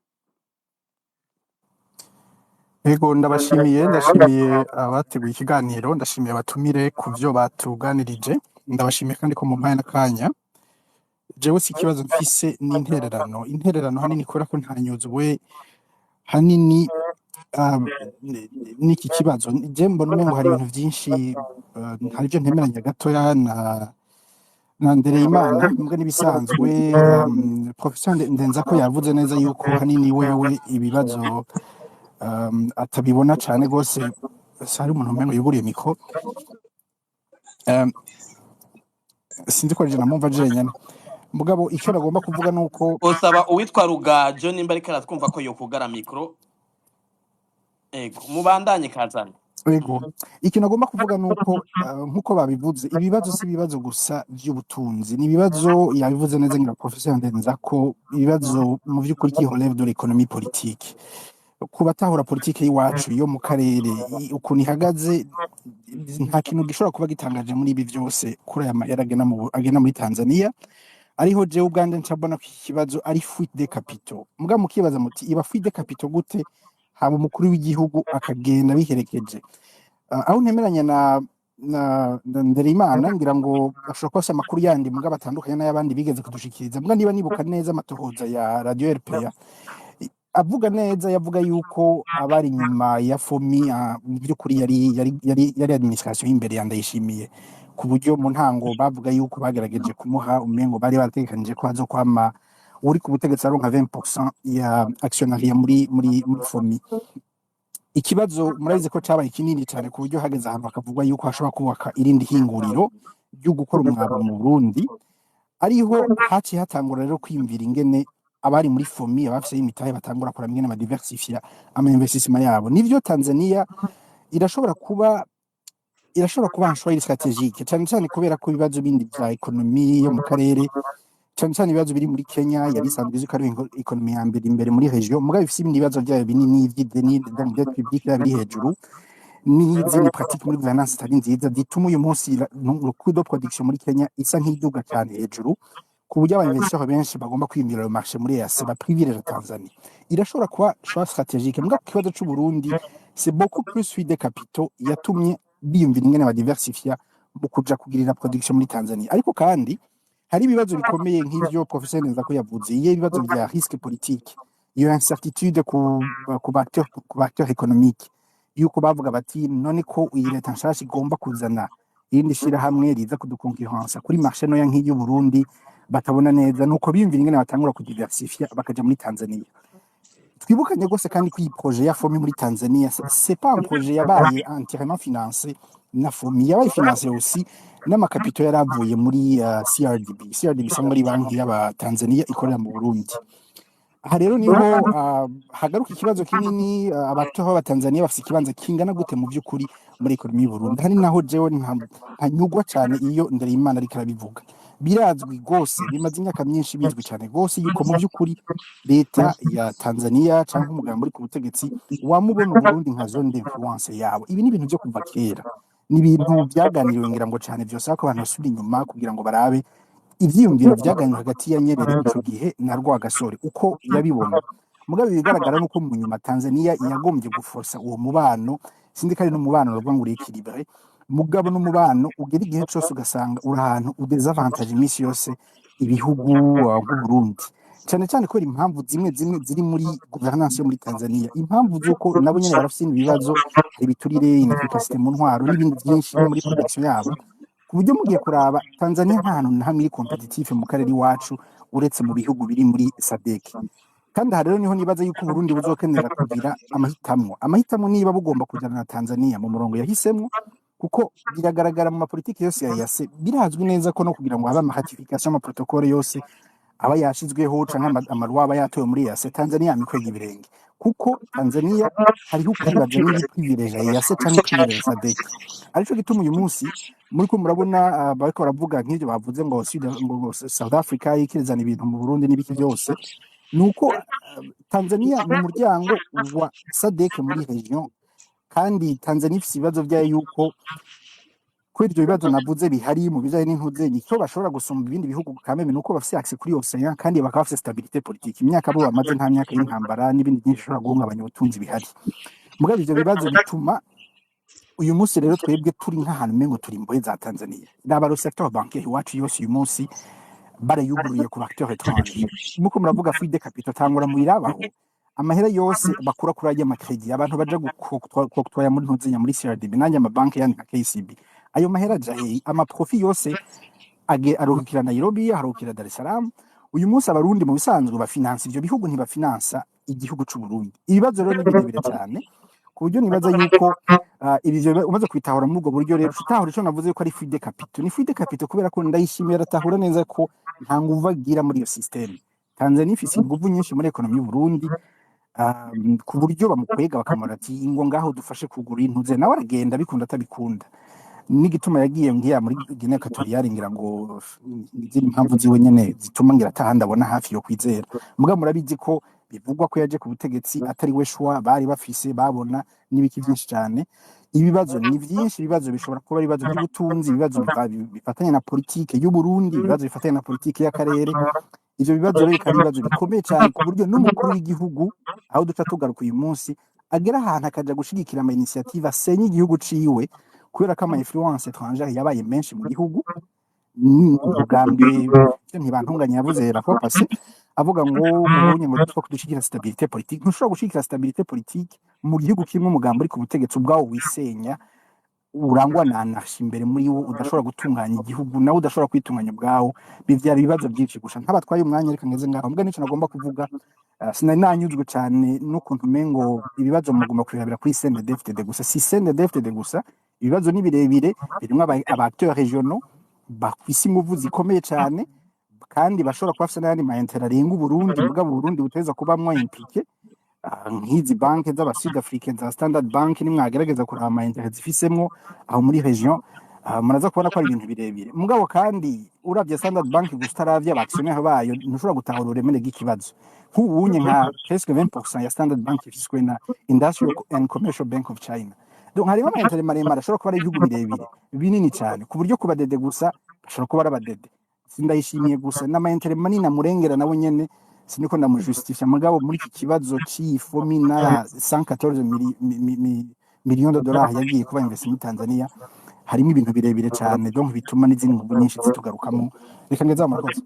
Ego, ndabashimiye, ndashimiye abateguye ikiganiro, ndashimiye abatumire ku vyo batuganirije, ndabashimiye kandi ko mumpaye n'akanya. Jewe si ikibazo mfise, n'intererano. Intererano hanini kubera ko ntanyuzwe hanini n'iki kibazo. Je mbona umengo hari ibintu vyinshi, hari ivyo ntemeranya gatoya na Ndereyimana, mbwa n'ibisanzwe. Professeur Ndenzako yavuze neza yuko hanini wewe ibibazo atabibona cane gose. Hari umuntu umengo yuguriye micro, sinzi ko arije namumva jenyene. Mugabo icyo nagomba kuvuga nuko Usaba uwitwa Rugajo nimba ariko aratwumva ko yokugara micro. Ego, mubandanye Kazane. Ego, ikintu agomba kuvuga nuko nkuko babivuze, ibibazo si ibibazo gusa vy'ubutunzi, ni ibibazo, yabivuze neza ngira Professeur Ndenzako, ibibazo mu vy'ukuri qui relève de l'économie politique. Ku batahura politike y'iwacu yo mu karere ukuntu ihagaze, nta kintu gishobora kuba gitangaje muri ibi vyose kuri aya mahera agena muri Tanzania. Ariho jewe ubwanje nca mbona ko iki kibazo ari fuite de capitaux. Muga mukibaza muti: iba fuite de capitaux gute, haba umukuru w'igihugu akagenda biherekeje? Aho ntemeranya na Ndereyimana, ngira ngo ashobora kuba afise amakuru yandi mugabo atandukanye n'ay'abandi bigeze kudushikiriza. Muga niba nibuka neza amatohoza ya Radio RPA avuga neza, yavuga yuko abari inyuma ya FOMI mu by'ukuri yari administration y'imbere ya Ndayishimiye, ku buryo mu ntango bavuga yuko bagerageje kumuha, umengo bari barategekanije ko hazokwama uri ku butegetsi aronka 20% ya actionnariat muri FOMI. Ikibazo murabizi ko cabaye kinini cyane, ku buryo hageze ahantu hakavugwa yuko hashobora kubaka irindi hinguriro ryo gukora umwavu mu Burundi. Ariho haciye hatangura rero kwiyumvira ingene abari muri FOMI, abafise imitahe, batangura kuraba ingene badiversifia ama investissement yabo. Nivyo, Tanzania irashobora kuba un choix stratégique, cyane cyane kubera ko ibibazo bindi vya économie yo mu karere, cyane cyane ibibazo biri muri Kenya, yari isanzwe izwi ko ari économie ya mbere imbere muri région, mugabo ifise ibindi bibazo vyayo binini vy'ideni, donc dette publique yabo iri hejuru, n'izindi pratique muri gouvernance zitari nziza, zituma uyu munsi le coût de production muri Kenya isa nk'iduga cyane hejuru, ku buryo aba investisseurs benshi bagomba kwiyumvira ayo marché muri EAC baprivilège Tanzania. Irashobora kuba choix stratégique, mugabo ku kibazo c'u Burundi, c'est beaucoup plus fuite de capitaux yatumye biyumvira ingene badiversifia mu kuja kugirira production muri Tanzania. Ariko kandi hari ibibazo bikomeye nk'ivyo professeur Nzako yavuze, iyo ibibazo vya risque politique, iyo incertitude ku ba acteurs économiques, yuko bavuga bati: none ko iyi leta nshasha igomba kuzana irindi shirahamwe riza kudukonkurrensa kuri marché ntoya nk'iy'u Burundi batabona neza, nuko biyumvira ingene batangura kudiversifia bakaja muri Tanzania. Twibukanye rwose kandi ko iyi projet ya FOMI muri Tanzania, c'est pas un projet yabaye entièrement financé na FOMI, yabaye financé aussi n'ama capitaux yari avuye muri CRDB. CRDB isanzwe ari banki y'abatanzania ikorera mu Burundi. Aha rero niho hagaruka ikibazo kinini: abato b'abatanzania bafise ikibanza kingana gute mu by'ukuri muri économie y'u Burundi? Hari naho jewe ntanyugwa cyane iyo Ndereyimana ariko arabivuga. Birazwi rwose, bimaze imyaka myinshi bizwi cyane rwose yuko mu by'ukuri leta ya Tanzania cyangwa umugambi uri ku butegetsi wamubona Uburundi nka zone d'influence yabo. Ibi ni ibintu byo kuva kera, ni ibintu byaganiriwe, ngira ngo cyane byose ko abantu basubira inyuma kugira ngo barabe ivyiyumviro vyaganiriwe hagati ya Nyerere ico gihe na Rwagasore uko yabibona. Mugabo ibigaragara nuko mu nyuma Tanzania yagombye guforsa uwo mubano. Sindi ko ari n'umubano bavuga ngo uri équilibré, mugabo n'umubano ugera igihe cose ugasanga uri ahantu udesavantage iminsi yose ibihugu nk'Uburundi, cane cane kubera impamvu zimwe zimwe ziri muri gouvernance yo muri Tanzania, impamvu z'uko nabo nyene barafise ibibazo, hari ibiturire, inefficacité mu ntwaro n'ibindi vyinshi no muri production yabo, ku buryo mugiye kuraba Tanzania nta hantu na hamwe iri compétitive mu karere iwacu uretse mu bihugu biri muri SADC. Kandi aha rero niho nibaza yuko Uburundi buzokenera kugira amahitamo niba bugomba kujana na Tanzania mu murongo yahisemwo, kuko biragaragara mu mapolitiki yose ya EAC, birazwi neza ko no kugira ngo habe ama ratification, ama protocole yose aba yashizweho canke ama loi aba yatowe muri EAC, Tanzania yama ikwega ibirenge, kuko Tanzania hariho ukwibaza niba iprivilège EAC canke iprivilège SADC. Arico gituma uyu munsi muriko murabona bariko baravuga nk'ivyo bavuze ngo Sud, ngo South Africa ikirizana ibintu mu Burundi n'ibiki byose, nuko Tanzania ni umuryango wa SADC muri région, kandi Tanzania ifise ibibazo vyayo yuko kubera ivyo bibazo navuze bihari mu bijanye n'intuzenyi, icyo bashobora gusumba ibindi bihugu kameme nuko bafise accès kuri océan, kandi bakaba bafise stabilité politique. Imyaka bo bamaze nta myaka y'intambara n'ibindi byinshi bishobora guhungabanya ubutunzi bihari. Mugabo ivyo bibazo bituma uyu munsi rero twebwe turi nk'ahantu umengo turi imbohe za Tanzania. Raba le secteur bancaire iwacu yose uyu munsi barayuguruye ku acteurs étrangers. Muko muravuga fuite de capitaux, tangura muyirabaho amahera yose bakura kuri ajya ama crédit abantu baja gukotwaya muri ntuzenya muri CRDB n'ajya amabanki yandi nka KCB. Ayo mahera aja hehe? Ama profit yose aruhukira Nairobi, aruhukira Dar es Salaam. Uyu munsi Abarundi mu bisanzwe bafinansa ivyo bihugu, ntibafinansa igihugu c'u Burundi. Ibibazo rero ni birebire cyane, ku buryo nibaza yuko ibi vyo umaze kubitahura muri ubwo buryo rero utahura ico navuze yuko ari fuite de capitaux. Ni fuite de capitaux kubera ko Ndayishimiye aratahura neza ko nta nguvu agira muri iyo système. Tanzania ifise inguvu nyinshi muri économie y'u Burundi, ku buryo bamukwega bakamara ati: ingo ngaho dufashe kugura intuze, nawe aragenda bikunda atabikunda. N'igituma yagiye ngiya muri Guinée Equatoriale, ngira ngo izindi mpamvu ziwe nyene zituma ngira atahandi abona hafi yo kwizera. Mugabo murabizi ko bivugwa ko yaje ku butegetsi atari we choix bari bafise babona n'ibiki byinshi cyane. Ibibazo ni vyinshi. Ibibazo bishobora kuba ari ibibazo by'ubutunzi, ibibazo bifatanye na politike y'u Burundi, ibibazo bifatanye na politike y'akarere. Ivyo bibazo rero bikaba ari ibibazo bikomeye cyane, ku buryo n'umukuru w'igihugu, aho duca tugaruka uyu munsi, agera ahantu akaja gushigikira ama initiative asenya igihugu ciwe, kubera ko ama influence étrangère yabaye menshi mu gihugu. Ni ubwambwe ivyo Ntibantunganya yavuze la fois passée, avuga ngo mubonye ngo two kudushigikira stabilité politique. Ntushobora gushigikira stabilité politique mu gihugu kimwe umugambi uri ku butegetsi ubwawo wisenya, urangwa na anarchie imbere muri wo, udashobora gutunganya igihugu, nawe udashobora kwitunganya ubwawo. Bivyara ibibazo byinshi gusa. Ntabatwaye umwanya, reka ngeze ngaho. Mbwa nico nagomba kuvuga, sinari nanyuzwe cyane n'ukuntu umengo ibibazo mugomba kubirabira kuri CNDD-FDD gusa. Si CNDD-FDD gusa, ibibazo ni birebire, birimwo aba acteurs régionaux bafise inguvu zikomeye cyane, kandi bashobora kuba bafise n'ayandi ma intérêts arenga Uburundi, mugabo Uburundi buteza kubamwo impliqué. Nk'izi banke z'aba Sud Africain za Standard Bank, nimwagerageza kuraba ama intérêts zifisemwo aho muri région, muraza kubona ko ari ibintu birebire. Mugabo kandi uravye Standard Bank gusa, utaravye aba actionnaire bayo, ntushobora gutahura uburemere bw'ikibazo. Nk'ubunye nka presque 20% ya Standard Bank ifiswe na Industrial and Commercial Bank of China. Donc harimo ama intérêts maremare, ashobora kuba ari ibihugu birebire binini cyane, ku buryo kuba DD gusa bashobora kuba ari abadede. Sindayishimiye gusa n'ama intérêts manini amurengera nawe nyene, siniko ndamujustifia. Mugabo muri iki kibazo c'iyi FOMI na 114 millions de dollars yagiye kuba investi muri Tanzania, harimo ibintu birebire cyane, donc bituma n'izindi nguvu nyinshi zitugarukamo. Reka ngeze aho, murakoze.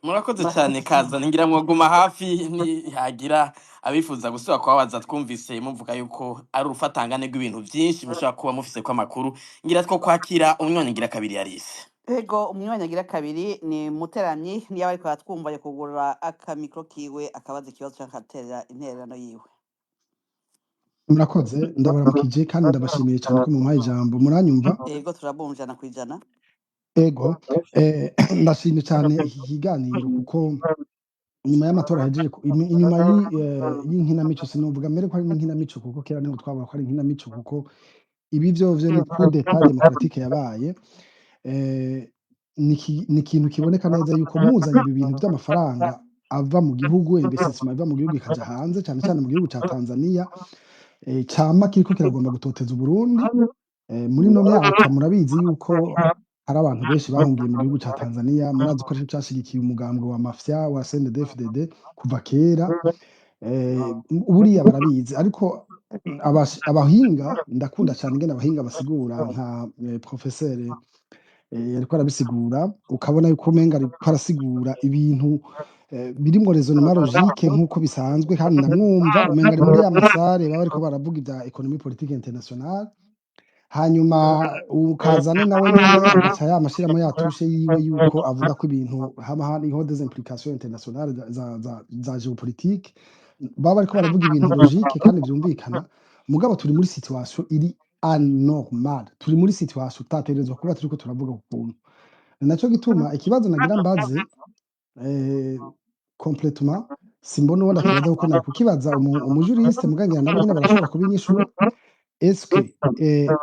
Murakoze cyane. Kaza ngira mwoguma hafi nihagira abifuza gusubira kubabaza. Twumvise muvuga yuko ari urufatangane rw'ibintu byinshi mushobora kuba mufise ko amakuru. Ngira two kwakira umwanya ngira kabiri yarise. Ego, umwanya agira kabiri ni Muteramyi. Niyo ariko aratwumva, yo kugurura akamikro kiwe akabaza ikibazo canke agatera intererano yiwe. Murakoze, ndabaramukije kandi ndabashimiye cyane ko mumpaye ijambo. Muranyumva? Ego, turabumva 100%. Ego, ndashimye cyane iki kiganiro, kuko inyuma y'amatora yahejeje inyuma y'inkinamico, sinovuga mbere ko ari n'inkinamico, kuko kera niho twabona ko ari inkinamico, kuko ibi vyovyo ni coup d'état démocratique yabaye. Ni ikintu kiboneka neza yuko muzanye ibi bintu by'amafaranga ava mu gihugu, investissement iva mu gihugu ikaja hanze, cyane cyane mu gihugu ca Tanzania, cama kiriko kiragomba gutoteza Uburundi. Muri ino myaka murabizi yuko hari abantu benshi bahungiye mu gihugu ca Tanzania. Murazi ko arico cashigikiye umugambwe wa mafia wa CNDD-FDD kuva kera. Buriya barabizi, ariko abahinga, ndakunda cyane ingene abahinga basigura, nka professeur yariko arabisigura, ukabona yuko umenga ariko arasigura ibintu birimwo raisonnement logique nk'uko bisanzwe, kandi ndamwumva umenga ari muri ya ma salles baba bariko baravuga ibya économie politique internationale. Hanyuma ukazane nawe nyene agaca yamashiramo ya touche yiwe yuko avuga ko ibintu haba hariho des implications internationales za géopolitique. Baba bariko baravuga ibintu logique kandi vyumvikana, mugabo turi muri situation iri anormal, turi muri situation tutategerezwa kuba turiko turavuga ku kuntu. Ni naco gituma ikibazo nagira mbaze, complètement simbona uwo ndakibaza, kuko nari kukibaza umujuriste, muga ngira nabo nyene barashobora kubinyishura. Eske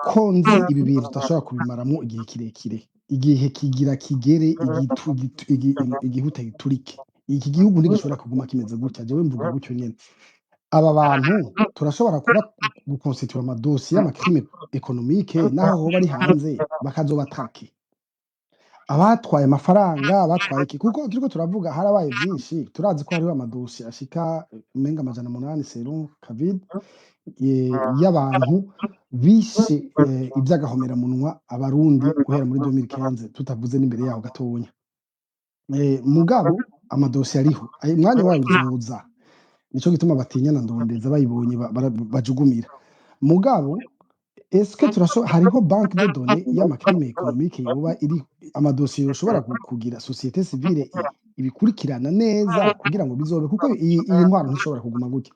ko nzi ibi bintu tudashobora kubimaramwo igihe kirekire, igihe kigira kigere igihuta giturike, iki gihugu ntigishobora kuguma kimeze gutya. Jewe mvuga gutyo nyene, aba bantu turashobora kuba gukonstitura amadosiye y'ama crimes économiques, naho hoba ari hanze, bakazoba traquer abatwaye amafaranga, abatwaye iki, kuko turiko turavuga harabaye vyinshi. Turazi ko hariho amadosiye ashika umenga 800 selon David, y'abantu bishe ivy'agahomeраmunwa Abarundi guhera muri 2015, tutavuze n'imbere yaho gatonya. Mugabo amadosiye ariho, umwanya wayo uzoza. Nico gituma batinya na Ndondeza, bayibonye bajugumira. Mugabo est-ce que hariho banque de données y'ama crimes économiques, yoba iri amadosiye yoshobora kugira société civile ibikurikirana neza kugira ngo bizobe, kuko iyi ntwaro ntishobora kuguma gutya.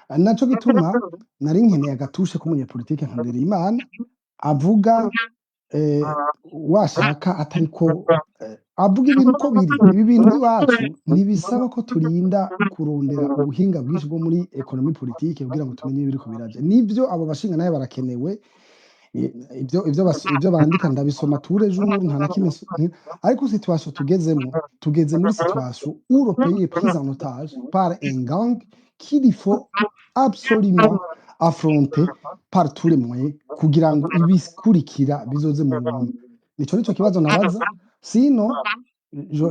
Ari naco gituma nari nkeneye aga touche k'umunyepolitike nka Ndereyimana avuga, washaka atariko avuga ibintu uko biri. Ibi bintu by'iwacu ntibisaba ko turinda kurondera ubuhinga bwinshi bwo muri économie politique kugira ngo tumenye ibiriko biraja. Nivyo, abo bashinga nayo barakenewe. Ivyo bandika ndabisoma tous les jours, nta na kimwe ariko situation tugezemo, tugeze muri situation où le pays est pris en otage par un gang qu'il faut absolument. affronter par tous les moyens kugira ngo ibikurikira bizoze mu nyuma. Nico kibazo nabaza. Sinon je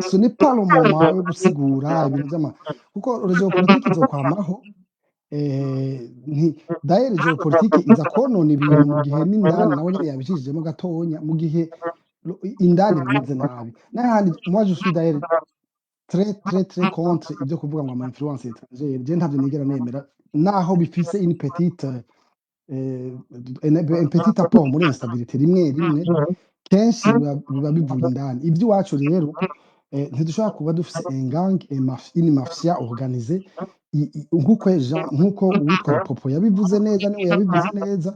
ce n'est pas le moment yo gusigura ibintu vy'ama, kuko géopolitique izokwamaho. D'ailleurs, géopolitique iza konona ibintu mu gihe n'indani nawe nyene yabicishijemo gatonya, mu gihe indani bimeze nabi n'ahandi. Moi, je suis d'ailleurs très très très contre ibyo kuvuga ngo ama influence étrangère. Je ntavyo nigera nemera, naho bifise une petite un petit apport muri instabilité rimwe rimwe. Kenshi biba bivuye indani. Iby'iwacu rero, ntidushobora kuba dufise un gang, une mafia organisée. Nkuko uwitwa Rupopo yabivuze neza, niwe yabivuze neza,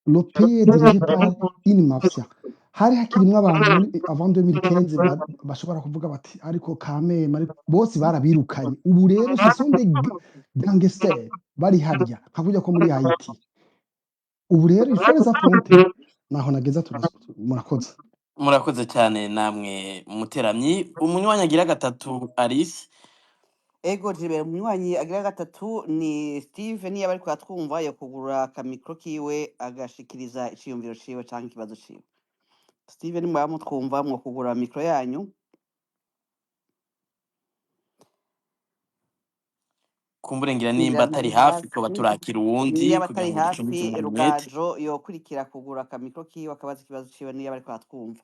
le pays est dirigé par une mafia. Hari hakirimwo abantu muri avant 2015 bashobora kuvuga bati ariko kameme, ariko bose barabirukanye. Ubu rero ce sont des gangsters bari harya nka kurya ko muri Haiti. Ubu rero il faut les affronter. Naho nageza, murakoze. Murakoze cyane namwe muteramyi. Umunywanyi agira gatatu, Alice. Ego Jibert, umunywanyi agira gatatu ni Steve. Niyo ariko atwumva, yo kugura akamikro kiwe agashikiriza iciyumviro ciwe canke ikibazo ciwe. Steve, nimwaba mutwumva, mwo kugura mikro yanyu. Kumbure ngira Ngira nimba atari ntari hafi ko hafi. baturakira uwundi Niyo kugira atari ngo ducunguze hafi, umwanya umwete. Rugajo yokurikira kugura akamikro kiwe akabaza ikibazo ciwe, niyo ariko atwumva.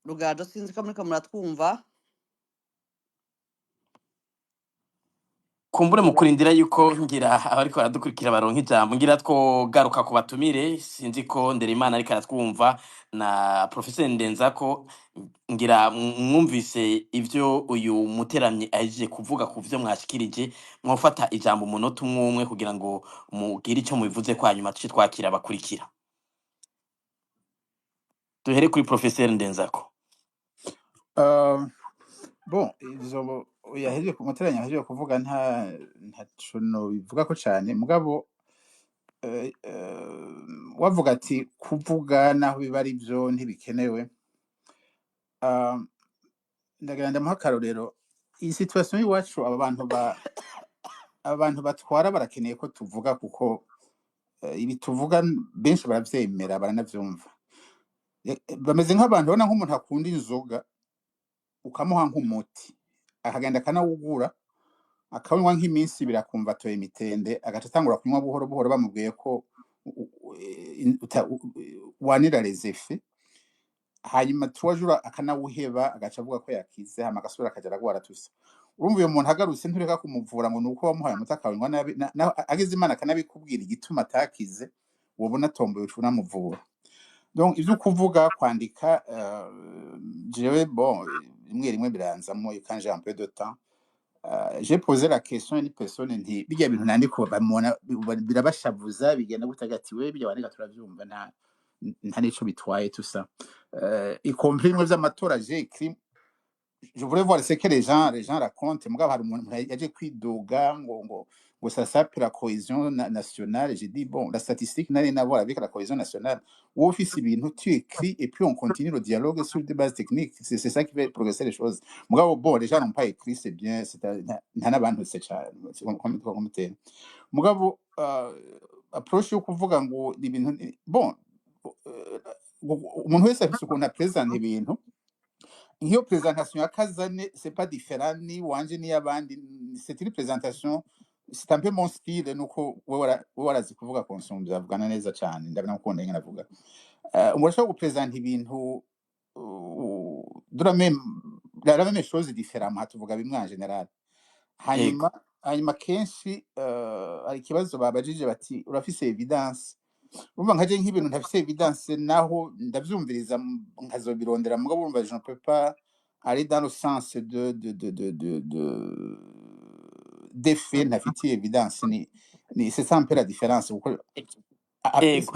Rugajo, sinzi ko muriko muratwumva. Kumbure mu kurindira yuko ngira abariko baradukurikira baronka ijambo, ngira twogaruka ku batumire. Sinzi ko Nderimana ariko aratwumva na Professeur Ndenzako. Ngira mwumvise ivyo uyu muteramyi ahejeje kuvuga ku vyo mwashikirije, mwofata ijambo umunota umwe umwe kugira ngo mugire ico mubivuze ko, hanyuma tuce twakira abakurikira. Duhere kuri Professeur Ndenzako. Bon, ivyo yahejeje umuteranyi yahejeje kuvuga, ntaco nobivuga ko cane, mugabo wavuga ati kuvuga naho biba ari byo ntibikenewe. Ndagira ndamuha akarorero. Iyi situation y'iwacu, aba bantu batwara barakeneye ko tuvuga, kuko ibi tuvuga benshi baravyemera, baranavyumva. Bameze nk'abantu ubona nk'umuntu akunda inzoga, ukamuha nk'umuti, akagenda akanawugura, akanywa nk'iminsi 2, akumva atoye imitende, agaca atangura kunywa buhoro buhoro, bamubwiye ko wanira les effets. Hanyuma 3 jours akanawuheba, agaca avuga ko yakize, hama agasubira akaja aragwara tusa. Urumva uyo muntu agarutse, ntureka kumuvura ngo nuko wamuhaye umuti akawunywa nabi. Agize Imana akanabikubwira igituma atakize, wobona atomboye, uca unamuvura. Donc ivyo kuvuga, kwandika, jewe bon, rimwe rimwe biranzamwo quand j'ai un peu de temps. J'ai posé la question à une personne, nti bijya bintu nandika bamubona birabashavuza, bigenda gute? Ati we bijya wandika turavyumva, nta nico bitwaye tout ça, y compris bimwe vy'amatora. J'ai écrit, je voulais voir ce que les gens racontent. Mugabo hari umuntu yaje kwidoga ngo ça sape la cohésion nationale. J'ai dit bon, la statistique n'a rien à voir avec la cohésion nationale. Wowe ufise ibintu, tu écris et puis on continue le dialogue sur des bases techniques. C'est ça qui fait progresser les choses. Mugabo bon, les gens n'ont pas écrit, c'est bien, c'est nta n'abantu c'est cyane comme mugabo approche yo kuvuga ngo ni ibintu bon, umuntu wese afise ukuntu apresenta ibintu. Nk'iyo présentation ya Kazane, c'est pas différent ni wanje n'iy'abandi. C'est une présentation, c'est un peu mon style, nuko wewe warazi kuvuga konsumvya, avugana neza cane, ndabona ukunda ingene avuga. Urashobora gupresenta ibintu de la même chose différemment, tuvuga bimwe en général. Yego. Hanyuma kenshi hari ikibazo babajije bati urafise evidence. Urumva nkaje nk'ibintu ntafise evidence, naho ndavyumviriza, nkazobirondera, mugabo urumva je ne peux pas aller dans le sens de des faits ntafitiye evidence. Ni c'est ça un peu la différence, kuko Ego.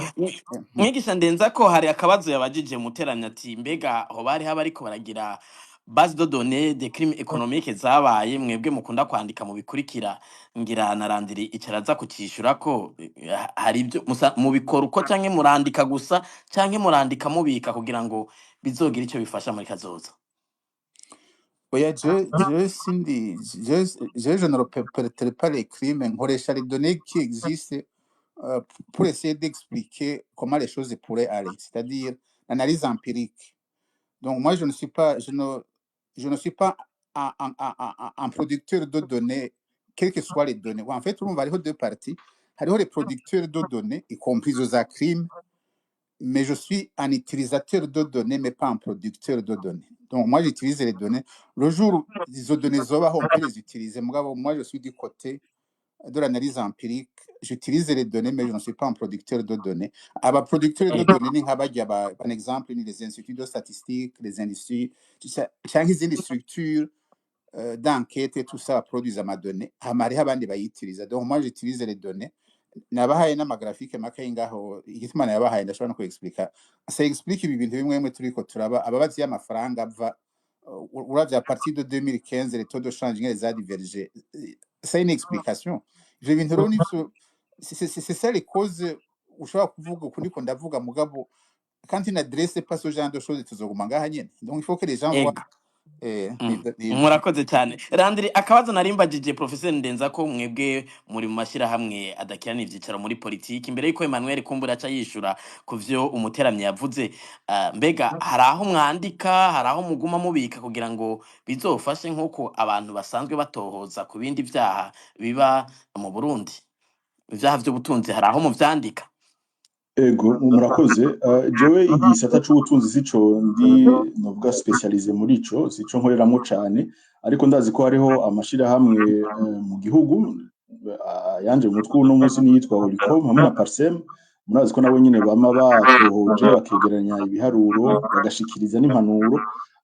Mwigisha Ndenza ko hari akabazo yabajije muteramyi, ati mbega hoba hariho abariko baragira base de données des crimes économiques zabaye, mwebwe mukunda kwandika mu bikurikira, ngira na Landry icaraza kucishura ko hari ibyo mubikora uko, canke murandika gusa, canke murandika mubika kugira ngo bizogire ico bifasha muri kazoza? Oya, je, Cindy, je ne répéterai pas les crimes, nkoresha les données qui existent pour essayer d'expliquer comment les choses pourraient aller, c'est-à-dire l'analyse empirique. Donc moi, je ne suis pas un producteur de données, quelles que soient les données. En fait, on va aller deux parties. Hariho les producteurs de données, y compris aux crimes, mais je suis un utilisateur de données, mais pas un producteur de données. Donc moi, j'utilise les données. Le jour où les données zobaho, on peut les utiliser. Mugabo, moi, je suis du côté de l'analyse empirique. J'utilise les données, mais je ne suis pas un producteur de données. Aba producteur de données ni nk'abarya par exemple, ni les instituts de statistiques, les industries, tout ça, canke izindi structures d'enquête et tout ça produisent ama données. Hama hariho abandi bayitiriza. Donc moi, j'utilise les données. Nabahaye n'amagraphique make ngaho, igituma nayabahaye ndashobora no kuexplica. Ça explique ibi bintu bimwe bimwe turiko turaba, ababazi y'amafaranga ava, uravye à partir de 2015 les taux de change ingene zadiverge. C'est une explication. Ivyo bintu rero nivyo, c'est ça les causes. Ushobora kuvuga uku ndiko ndavuga, mugabo quand tu n'adresses pas ce genre de choses, tuzoguma ngaha nyene. Donc il faut que les gens voient. Ego. Murakoze cyane, Landry. Akabazo narimbagije professeur Ndenza ko mwebwe muri mu mashyirahamwe adakirana ivyicaro muri politiki, imbere yuko Emmanuel kumbura aca yishura ku vyo umuteramyi yavuze, mbega hari aho mwandika, hari aho muguma mubika kugira ngo bizofashe nk'uko abantu basanzwe batohoza ku bindi vyaha biba mu Burundi, ivyaha vy'ubutunzi, hari aho muvyandika? Ego, murakoze. Jewe igisata c'ubutunzi sico ndi novuga spécialisé muri ico, sico nkoreramwo cane, ariko ndazi ko hariho amashirahamwe mu gihugu, yanje mu mutwe uno munsi niyitwa Olicom hamwe na Parsem. Murazi ko nabo nyene bama batohoje, bakegeranya ibiharuro, bagashikiriza n'impanuro.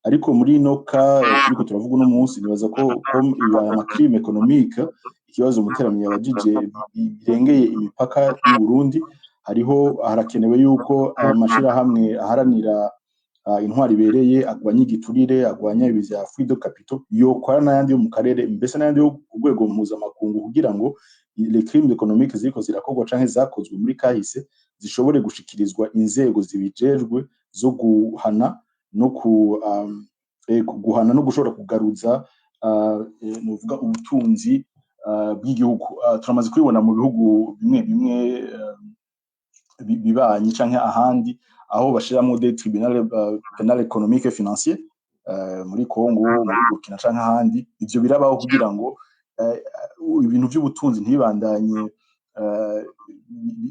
Ariko muri ino cas turiko turavuga uno munsi, nibaza ko comme iba ama crime économique, ikibazo umuteramyi yabajije birengeye imipaka y'u Burundi, hariho harakenewe yuko amashirahamwe aharanira intwari ibereye, agwanya igiturire, agwanya ibi vya fuite de capitaux, yokora n'ayandi yo mu karere, mbese n'ayandi yo ku rwego mpuzamakungu, kugira ngo les crimes économiques ziriko zirakorwa canke zakozwe muri kahise zishobore gushikirizwa inzego zibijejwe zo guhana no ku guhana no gushobora kugaruza novuga ubutunzi bw'igihugu. Turamaze kubibona mu bihugu bimwe bimwe bibanyi canke ahandi, aho bashiramwo des tribunal pénal économique et financier, muri Congo, muri Burkina canke ahandi. Ivyo birabaho kugira ngo ibintu vy'ubutunzi ntibibandanye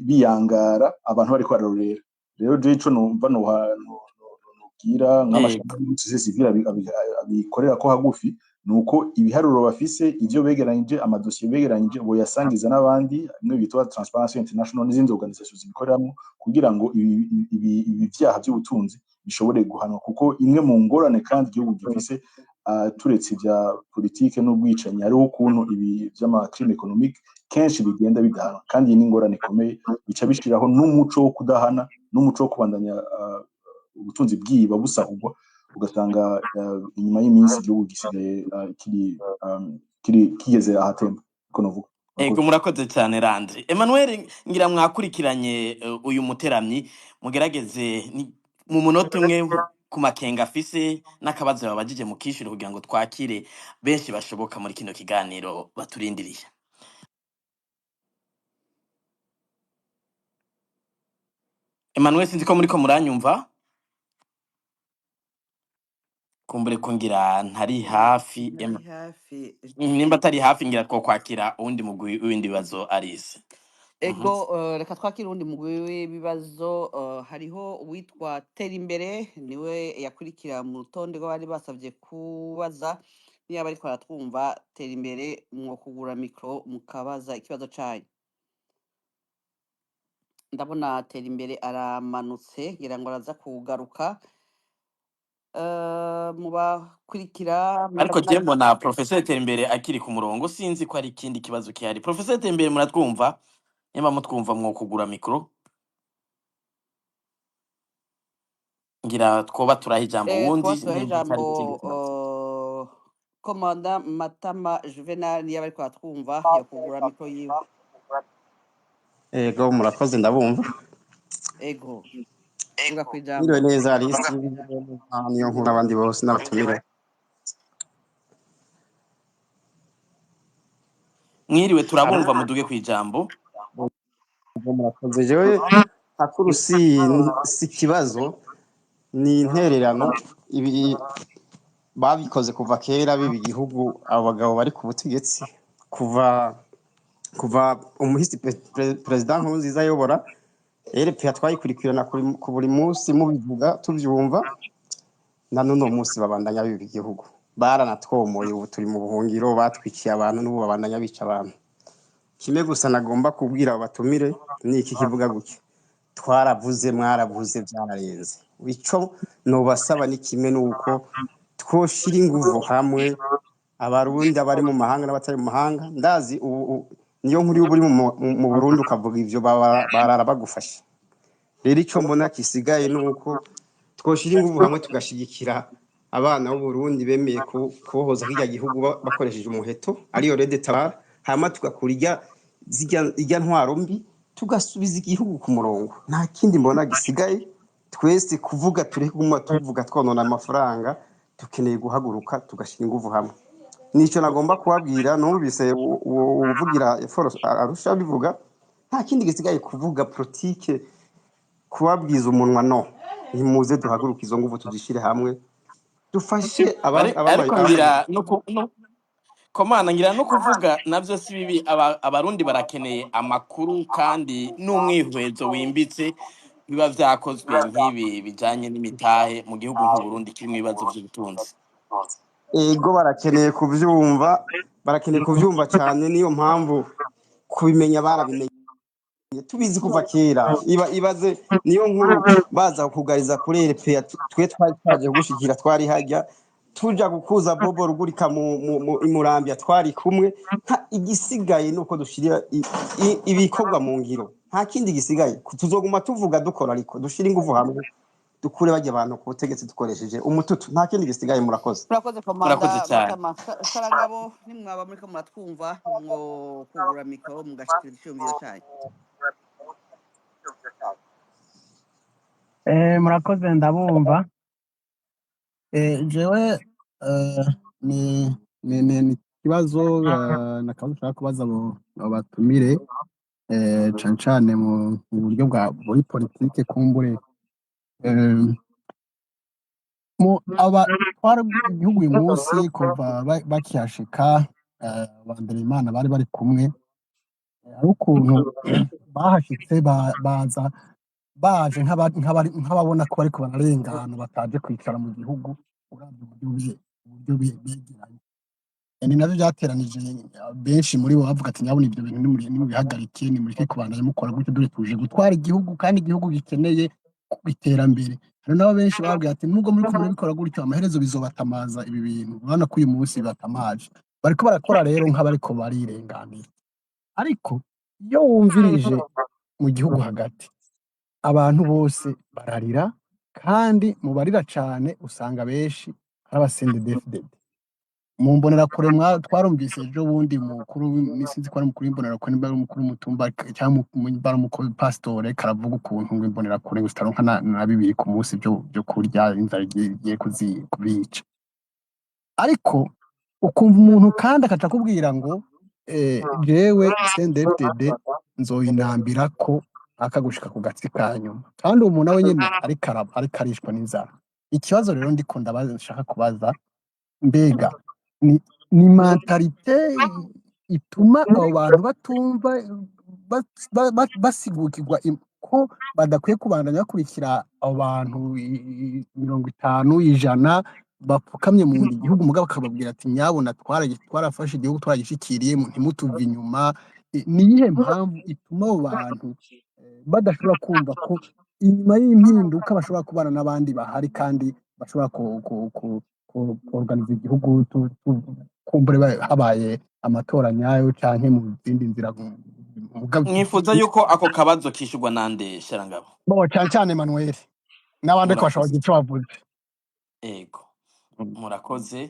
biyangara abantu bariko bararorera. Rero je ico numva nobwira nk'amashirahamwe société civile abikorera ko hagufi, nuko ibiharuro bafise, ivyo begeranyije, amadosiye begeranyije, boyasangiza n'abandi, bimwe bitwa Transparency International n'izindi organisations zibikoreramwo, kugira ngo ibi vyaha vy'ubutunzi bishobore guhanwa. Kuko imwe mu ngorane kandi igihugu gifise, turetse ivya politike n'ubwicanyi, hariho ukuntu ibi vy'ama crime économique kenshi bigenda bidahanwa, kandi iyi ni ingorane ikomeye, bica bishiraho n'umuco wo kudahana n'umuco wo kubandanya ubutunzi bwiba busahurwa, ugasanga inyuma y'iminsi igihugu gisigaye kiri kigeze ahatemba, niko novuga. Ego, murakoze cyane, Landry. Emmanuel, ngira mwakurikiranye uyu muteramyi, mugerageze mu munota umwe ku makenga afise n'akabazo babajije mukishure, kugira ngo twakire benshi bashoboka muri kino kiganiro baturindiriye. Emmanuel, sinzi ko muriko muranyumva, kumbure ko ngira ntari hafi. Ntari hafi. Nimba atari hafi, ngira two kwakira uwundi mugwi w'ibindi bibazo, Arise. Ego, reka twakire uwundi mugwi w'ibibazo. Hariho uwitwa Terimbere, niwe yakurikira mu rutonde rw'abari basabye kubaza. Niba ariko aratwumva, Terimbere, mwo kugura micro mukabaza ikibazo canyu. Ndabona Terimbere aramanutse, ngira ngo araza kugaruka. Mu bakurikira Ariko je murabona mbona Professeur Terimbere akiri ku murongo, sinzi ko hari ikindi kibazo kihari. Professeur Terimbere, muratwumva? Nimba mutwumva mwo kugura micro, ngira twoba turaha ijambo twoba wundi turaha nimba ijambo hari ikindi kibazo. Komanda Matama Juvenal niyo ariko atwumva yo kugura mikro yiwe. Ego, murakoze, ndabumva. Ego, tuga kwijambo. Mwiriwe neza Alice, niyo nkuru abandi bose n'abatumire. Mwiriwe, turabumva, muduge kwijambo. Ego, murakoze. Jewe hakuru si ikibazo, ni intererano. Ibi babikoze kuva kera biba igihugu, abo bagabo bari ku butegetsi kuva umuhisi Perezida Nkurunziza ayobora RPA, twayikurikirana ku buri munsi mubivuga tuvyumva, na n'uno munsi babandanya biba igihugu. Baranatwomoye, ubu turi mu buhungiro, batwikiye abantu, n'ubu babandanya bica abantu. Kimwe gusa nagomba kubwira abo batumire ni iki kivuga gutya: twaravuze, mwaravuze, byararenze. Ico nobasaba ni kimwe, nuko twoshira inguvu hamwe, Abarundi abari mu mahanga n'abatari mu mahanga. Ndazi ubu niyo nkuru uba uri mu Burundi ukavuga ivyo barara bagufashe. Rero ico mbona gisigaye nuko twoshira inguvu hamwe, tugashigikira abana b'u Burundi bemeye kubohoza kirya gihugu bakoresheje umuheto, ariyo Red Tabara, hama tugakura irya ntwaro mbi, tugasubiza igihugu ku murongo. Nta kindi mbona gisigaye. Twese kuvuga, tureke kuguma tuvuga twonona amafaranga. Dukeneye guhaguruka tugashyira inguvu hamwe. Nico nagomba kubabwira. Numvise uwuvugira Eforo Arusha bivuga, nta kindi gisigaye kuvuga politike, kubabwiza umunwa. No nimuze duhaguruke, izo nguvu tuzishyire hamwe, dufashe Ariko ngira no komana, ngira no kuvuga navyo si bibi. Abarundi barakeneye amakuru kandi n'umwihwezo wimbitse biba vyakozwe nk'ibi bijanye n'imitahe mu gihugu nk'Uburundi kirimwo ibibazo vy'ubutunzi. Ego, barakeneye kuvyumva, barakeneye kuvyumva cyane. Niyo mpamvu kubimenya barabimenye, tubizi kuva kera. Ibaze niyo nkuru baza kugariza kuri RPA, twe twari twaje gushikira, twari hajya tuja gukuza Bobo Rugurika mu Imurambya, twari kumwe. Igisigaye nuko dushirira ibikorwa mu ngiro, nta kindi gisigaye. Tuzoguma tuvuga dukora, ariko dushira inguvu hamwe, dukure bajya abantu ku butegetsi dukoresheje umututu. Nta kindi gisigaye. Murakoze. Murakoze Murakoze komanda cyane. Matama. Sarangabo, nimwaba muriko muratwumva, mwo kugura mikoro mugashikiriza iciyumviro canyu. Murakoze, ndabumva. Jewe ni ikibazo, nakabazo nshaka kubaza abo batumire, cane cane mu buryo bwa muri politike kumbure. Mu abatwara igihugu uyu munsi kuva bakihashika, Bandereyimana bari kumwe, hari ukuntu bahashitse baza baje nk'ababona ko bariko bararengana, bataje kwicara mu gihugu. Uravye uburyo begeranye, ni navyo vyateranije benshi muri bo, bavuga ati nyabona ivyo bintu nimubihagarike, nimureke kubandanya mukora gutyo, dore tuje gutwara igihugu kandi igihugu gikeneye iterambere. Hari nabo benshi bababwira ati nubwo muriko murabikora gutyo, amaherezo bizobatamaza ibi bintu. Urabona ko uyu munsi batamaje, bariko barakora rero nk'abariko barirenganira. Ariko iyo wumvirije mu gihugu hagati, abantu bose bararira, kandi mu barira cane usanga benshi ari aba CNDD-FDD. Mu mbonerakure twarumvise ejo bundi mukuru, sinzi ko ari umukuru w'imbonerakure, nimba ari umukuru w'umutumba cyangwa nimba ari umukuru pasitore, karavuga ukuntu ngo imbonerakure ngo zitaronka na bibiri ku munsi byo kurya, inzara igiye kubica. Ariko ukumva umuntu kandi akaca akubwira ngo jewe CNDD-FDD nzoyinambira ko akagushika ku gatsi ka nyuma, kandi uwo muntu nawe nyene ariko arishwa n'inzara. Ikibazo rero ndiko ndabaza, nshaka kubaza, mbega ni mentalité ituma abo bantu batumva basigukirwa ko badakwiye kubandanya bakurikira abo bantu 50, 100 bapfukamye mu nda igihugu, mugabo bakababwira ati nyabona twarafashe igihugu, twaragishikiriye, ntimutuve inyuma. Ni iyihe mpamvu ituma abo bantu badashobora kumva ko inyuma y'impinduka bashobora kubana n'abandi bahari kandi bashobora ku organiza igihugu, kumbure habaye amatora nyayo canke mu zindi nzira? Mwifuza yuko ako kabazo kishurwa nande, Sharangabo? Bo cane cane Emmanuel n'abandi ko bashobora Murakoze. kugira ico bavuze. Ego, murakoze.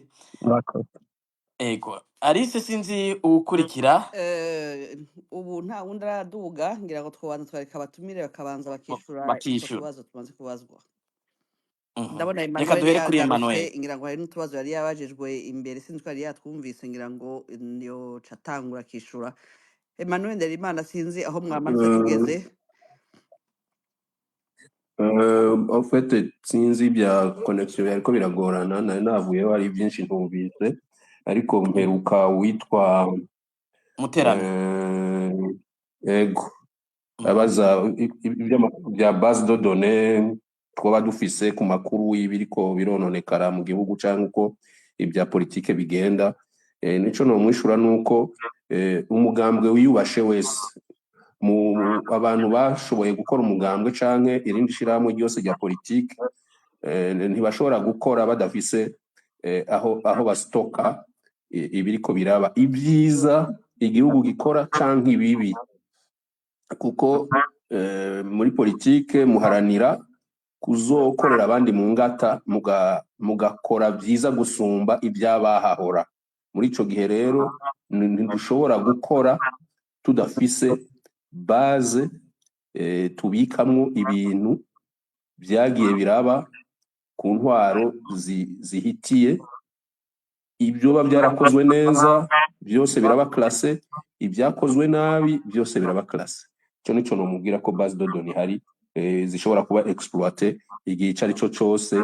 Murakoze. Ego Alice, sinzi uwukurikira. Ubu nta wundi araduga, ngira ngo twobanza twareka abatumire bakabanza bakishura utwo Bakishura. tubazo tumaze kubazwa. Ndabona Reka Emmanuel duhere kuri yagarutse. Emmanuel. Ngira ngo hari n'utubazo yari yabajijwe imbere, sinzi ko yari yatwumvise, ngira ngo yoca atangura akishura. Emmanuel Nderimana, sinzi aho mwamanutse tugeze. En fait, sinzi ibya connexion yariko biragorana, nari navuyeho hari byinshi ntumvise, ariko mperuka witwa Muterame. Ego, abaza bya base de données twaba dufise ku makuru y'ibiriko birononekara mu gihugu canke uko ibya politike bigenda. Nico nomwishura nuko umugambwe wiyubashe wese, mu abantu bashoboye gukora umugambwe canke irindi shirahamwe ryose rya politike, ntibashobora gukora badafise aho bastoka ibiriko biraba, ibyiza igihugu gikora canke ibibi, kuko muri politike muharanira kuzokorera abandi mu ngata, mugakora byiza gusumba ibyabahahora. Muri ico gihe rero ntidushobora gukora tudafise base tubikamwo ibintu byagiye biraba ku ntwaro zihitiye. Ibyoba byarakozwe neza byose biraba classé, ibyakozwe nabi byose biraba classé. Ico nico nomubwira, ko base de données ihari, zishobora kuba exploité igihe ico ari cyo cose,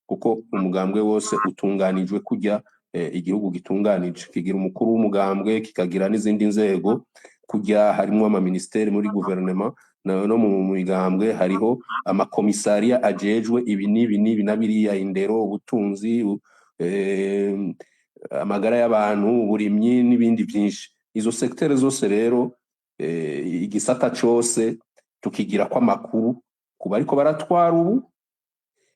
kuko umugambwe wose utunganijwe kurya igihugu gitunganije, kigira umukuru w'umugambwe, kikagira n'izindi nzego, kurya harimwo amaministeri muri guverinoma, no mu migambwe hariho amakomisariya ajejwe ibi n'ibi n'ibi na biriya: indero, ubutunzi, amagara y'abantu, uburimyi n'ibindi byinshi. Izo secteur zose rero, igisata cose tukigira ko amakuru ku bariko baratwara ubu.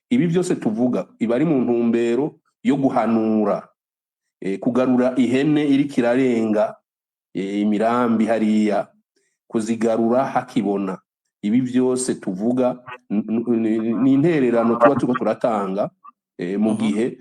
Ibi byose tuvuga iba ari mu ntumbero yo guhanura, kugarura ihene iriko irarenga imirambi hariya, kuzigarura hakibona. Ibi byose tuvuga ni intererano tuba turiko turatanga mu gihe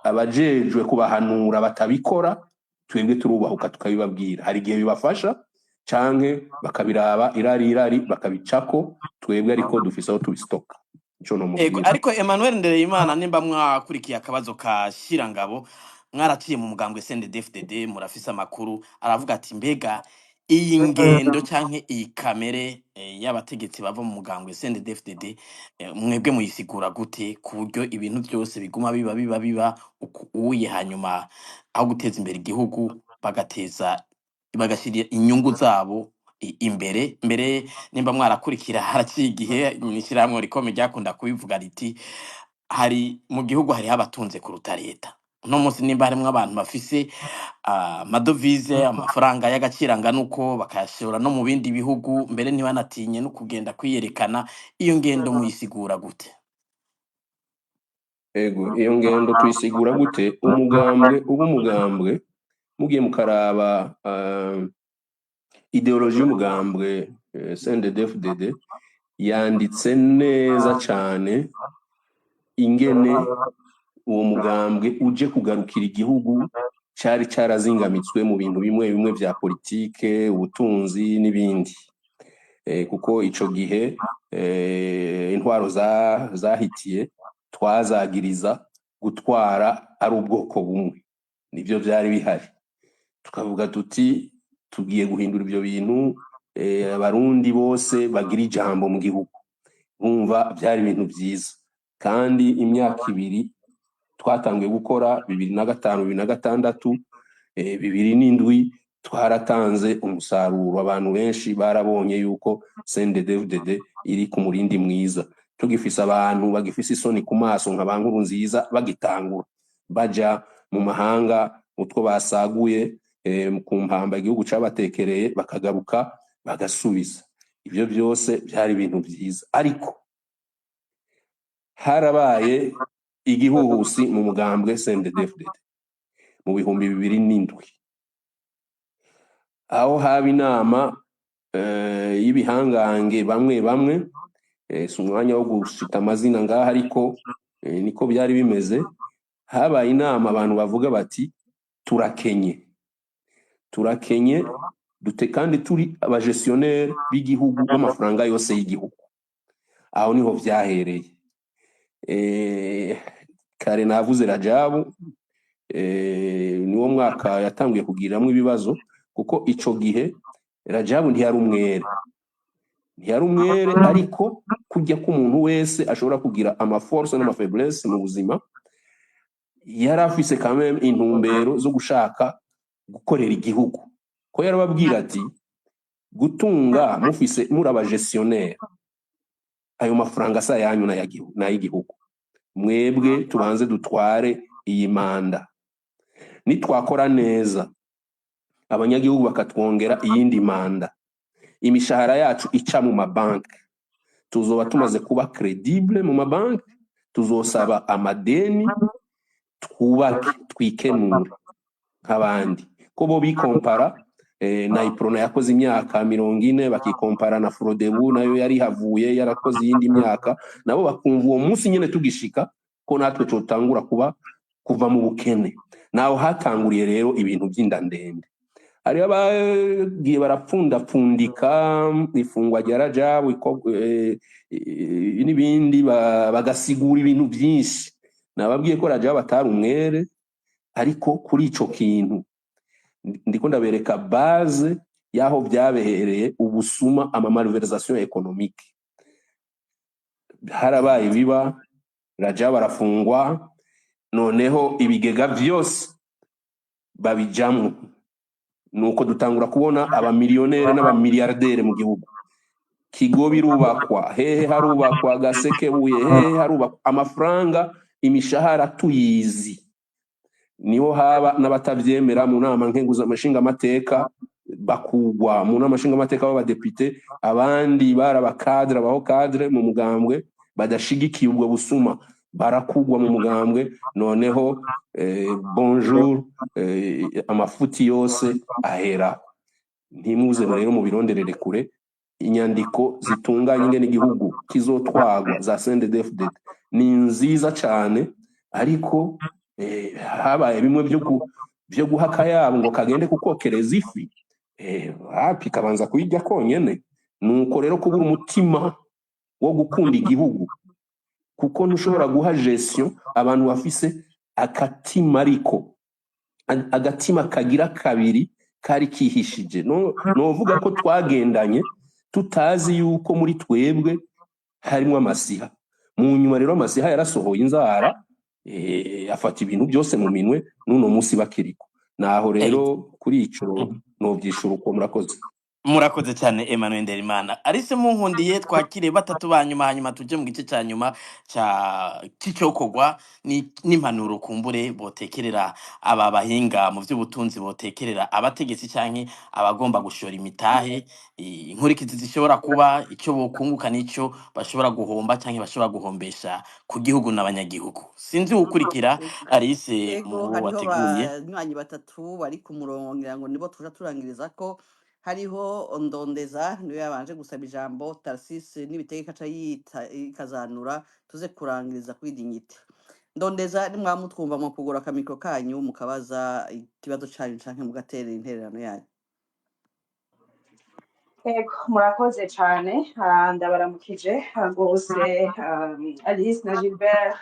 abajejwe kubahanura batabikora, twebwe turubahuka tukabibabwira. Hari igihe bibafasha canke bakabiraba irari irari bakabicako, twebwe ariko dufise aho tubistoka. Ico Ego, nomubwira. Ariko Emmanuel Ndereyimana, nimba mwakurikiye akabazo ka Shirangabo, mwaraciye mu mugambwe CNDD-FDD, murafise amakuru. Aravuga ati: mbega iyi ngendo canke iyi kamere y'abategetsi bava mu mugambwe CNDD-FDD, mwebwe muyisigura gute, ku buryo ibintu byose biguma biba biba biba uku uye, hanyuma aho guteza imbere igihugu bagateza bagashyira inyungu zabo imbere? Mbere nimba mwarakurikira, haraciye igihe mw'ishyirahamwe rikomeye ryakunda kubivuga riti: hari mu gihugu hariho abatunze kuruta leta. Uno munsi nimba harimwo abantu bafise amadovize, amafaranga y'agaciro angana uko, bakayashora no mu bindi bihugu, mbere ntibanatinye no kugenda kwiyerekana, iyo ngendo muyisigura gute? Ego, iyo ngendo tuyisigura gute? Umugambwe uba umugambwe, mugiye mukaraba idéologie y'umugambwe CNDD-FDD, yanditse neza cane ingene uwo mugambwe uje kugarukira igihugu cari carazingamitswe mu bintu bimwe bimwe vya politike, ubutunzi n'ibindi. Kuko ico gihe intwaro zahitiye twazagiriza gutwara ari ubwoko bumwe, nivyo vyari bihari. Tukavuga tuti: tugiye guhindura ivyo bintu, Abarundi bose bagira ijambo mu gihugu. Bumva vyari ibintu vyiza, kandi imyaka 2 twatanguye gukora, 2005, 2006, 2007, twaratanze umusaruro. Abantu benshi barabonye yuko CNDD-FDD iri ku murindi mwiza. Tugifise abantu bagifise isoni ku maso nka ba Nkurunziza, bagitangura baja mu mahanga utwo basaguye ku mpamba igihugu cabatekereye, bakagaruka bagasubiza. Ivyo byose byari ibintu vyiza, ariko harabaye igihuhusi mu mugambwe CNDD-FDD mu 2007, aho haba inama y'ibihangange bamwe bamwe. Si umwanya wo gushita amazina ngaha, ariko niko byari bimeze. Habaye inama, abantu bavuga bati: Turakenye, turakenye dute kandi turi abagestionnaire b'igihugu b'amafaranga yose y'igihugu. Aho niho vyahereye. Kare navuze Rajabu, niwo mwaka yatanguye kugiramwo ibibazo, kuko ico gihe Rajabu ntiyari umwere, ntiyari umwere, ariko kujya k'umuntu wese ashobora kugira amaforce n'amafaiblesse mu buzima, yari afise quand même intumbero zo gushaka gukorera igihugu, ko yarababwira ati gutunga mufise muri abagestionnaire, ayo mafaranga asa yanyu n'ay'igihugu, mwebwe tubanze dutware iyi manda, nitwakora neza abanyagihugu bakatwongera iyindi manda, imishahara yacu ica mu mabanki, tuzoba tumaze kuba crédible mu mabanki, tuzosaba amadeni, twubake, twikenure nk'abandi. Ko bo bikompara na Uprona yakoze imyaka 40, bakikompara na Frodebu nayo yari havuye yarakoze iyindi myaka, nabo bakumva uwo munsi nyene tugishika ko natwe totangura kuba kuva mu bukene. Naho hatanguriye rero ibintu by'inda ndende. Hariho abagiye barapfundapfundika ifungwa rya Rajabu n'ibindi, bagasigura ibintu byinshi. Nababwiye ko Rajabu atari umwere, ariko kuri ico kintu ndiko ndabereka base y'aho byabereye ubusuma, ama malversation économique harabaye biba. Rajabu arafungwa, noneho ibigega vyose babijamwo, nuko dutangura kubona abamiliyonere n'abamiliyardere mu gihugu. Kigobe irubakwa, hehe harubakwa, Gasekebuye hehe harubakwa, amafaranga imishahara tuyizi. Niho haba n'abatavyemera mu nama nshingamateka, bakugwa mu nama nshingamateka b'abadepite, abandi bari abakadre, abaho cadre mu mugambwe badashigikiye ubwo busuma barakugwa mu mugambwe. Noneho bonjour, amafuti yose ahera. Ntimuze rero mubironderere kure. Inyandiko zitunganya ingene igihugu kizotwagwa za CNDD-FDD ni nziza cane, ariko habaye bimwe byo guha akayabo ngo kagende kukokereza ifi, hapi kabanza kuyirya konyene. Nuko rero kubura umutima wo gukunda igihugu, kuko ntushobora guha gestion abantu bafise akatima, ariko agatima kagira kabiri kari kihishije. No novuga ko twagendanye tutazi yuko muri twebwe harimo amasiha. Mu nyuma rero amasiha yarasohoye inzara, afata ibintu byose mu minwe, n'uno munsi bakiriko. Naho rero kuri ico novyishura uko. Murakoze. Murakoze cyane, Emmanuel Nderimana. Arise, munkundiye twakire batatu ba nyuma, hanyuma tuje mu gice cya nyuma ca c'icyokorwa n'impanuro kumbure botekerera aba bahinga mu by'ubutunzi, botekerera abategetsi canke abagomba gushora imitahe, inkurikizi zishobora kuba, icyo bokunguka n'ico bashobora guhomba canke bashobora guhombesha ku gihugu n'abanyagihugu. Sinzi uwukurikira, Arise, Ego. mu bo Hariho wateguye. Banywanyi batatu bari ku murongo, ngira ngo nibo tuja turangiriza ko hariho Ndondeza, niwe yabanje gusaba ijambo, Tarasisi n'ibitegeka aca yita ikazanura, tuze kurangiriza kuri Dignité. Ndondeza, nimwamutwumva mu kugura akamikro kanyu mukabaza ikibazo canyu canke mugatera intererano yanyu. Ego, murakoze cyane. Ndabaramukije rwose, Alice na Gilbert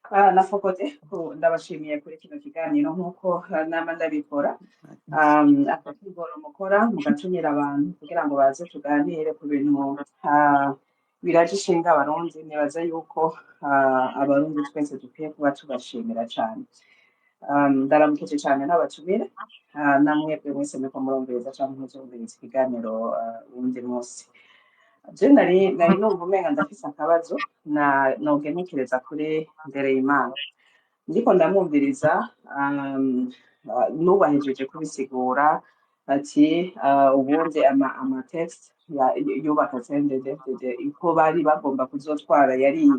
na Fokote. Ndabashimiye kuri kino kiganiro nk'uko nama ndabikora. Aka kigoro mukora mugatumira abantu kugira ngo baze tuganire ku bintu biraje ishinga Abarundi, nibaza yuko Abarundi twese dukwiye kuba tubashimira cyane. Ndaramukije cyane n'abatumire, namwebwe mwese muriko murumviriza canke muzumviriza ikiganiro wundi munsi. Je nari numva umenga ndafise akabazo na nogenekereza kuri Ndereyimana. Ndiko ndamwumviriza, nubahejeje kubisigura ati ubundi ama text yubaka CNDD-FDD uko bari bagomba kuzotwara yari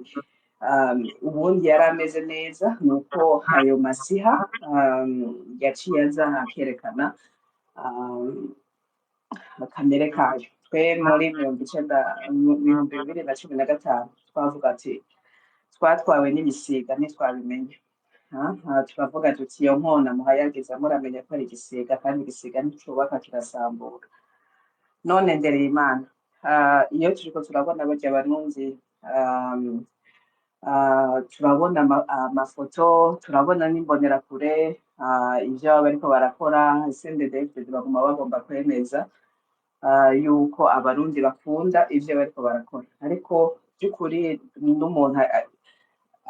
ubundi yari ameze neza, nuko ayo masiha yaciye aza akerekana kamere kayo. Twe muri 90, mu 2015 twavuga ati twatwawe n'ibisiga ntitwabimenye. Turavuga tuti iyo nkona muhayagiza muramenya ko ari igisiga, kandi igisiga nticubaka kirasambura. None Ndereyimana, iyo turiko turabona barya Barundi, turabona amafoto, turabona n'imbonerakure, ivyo baba bariko barakora. CNDD-FDD baguma bagomba kwemeza yuko Abarundi bakunda ivyo bariko barakora, ariko by'ukuri n'umuntu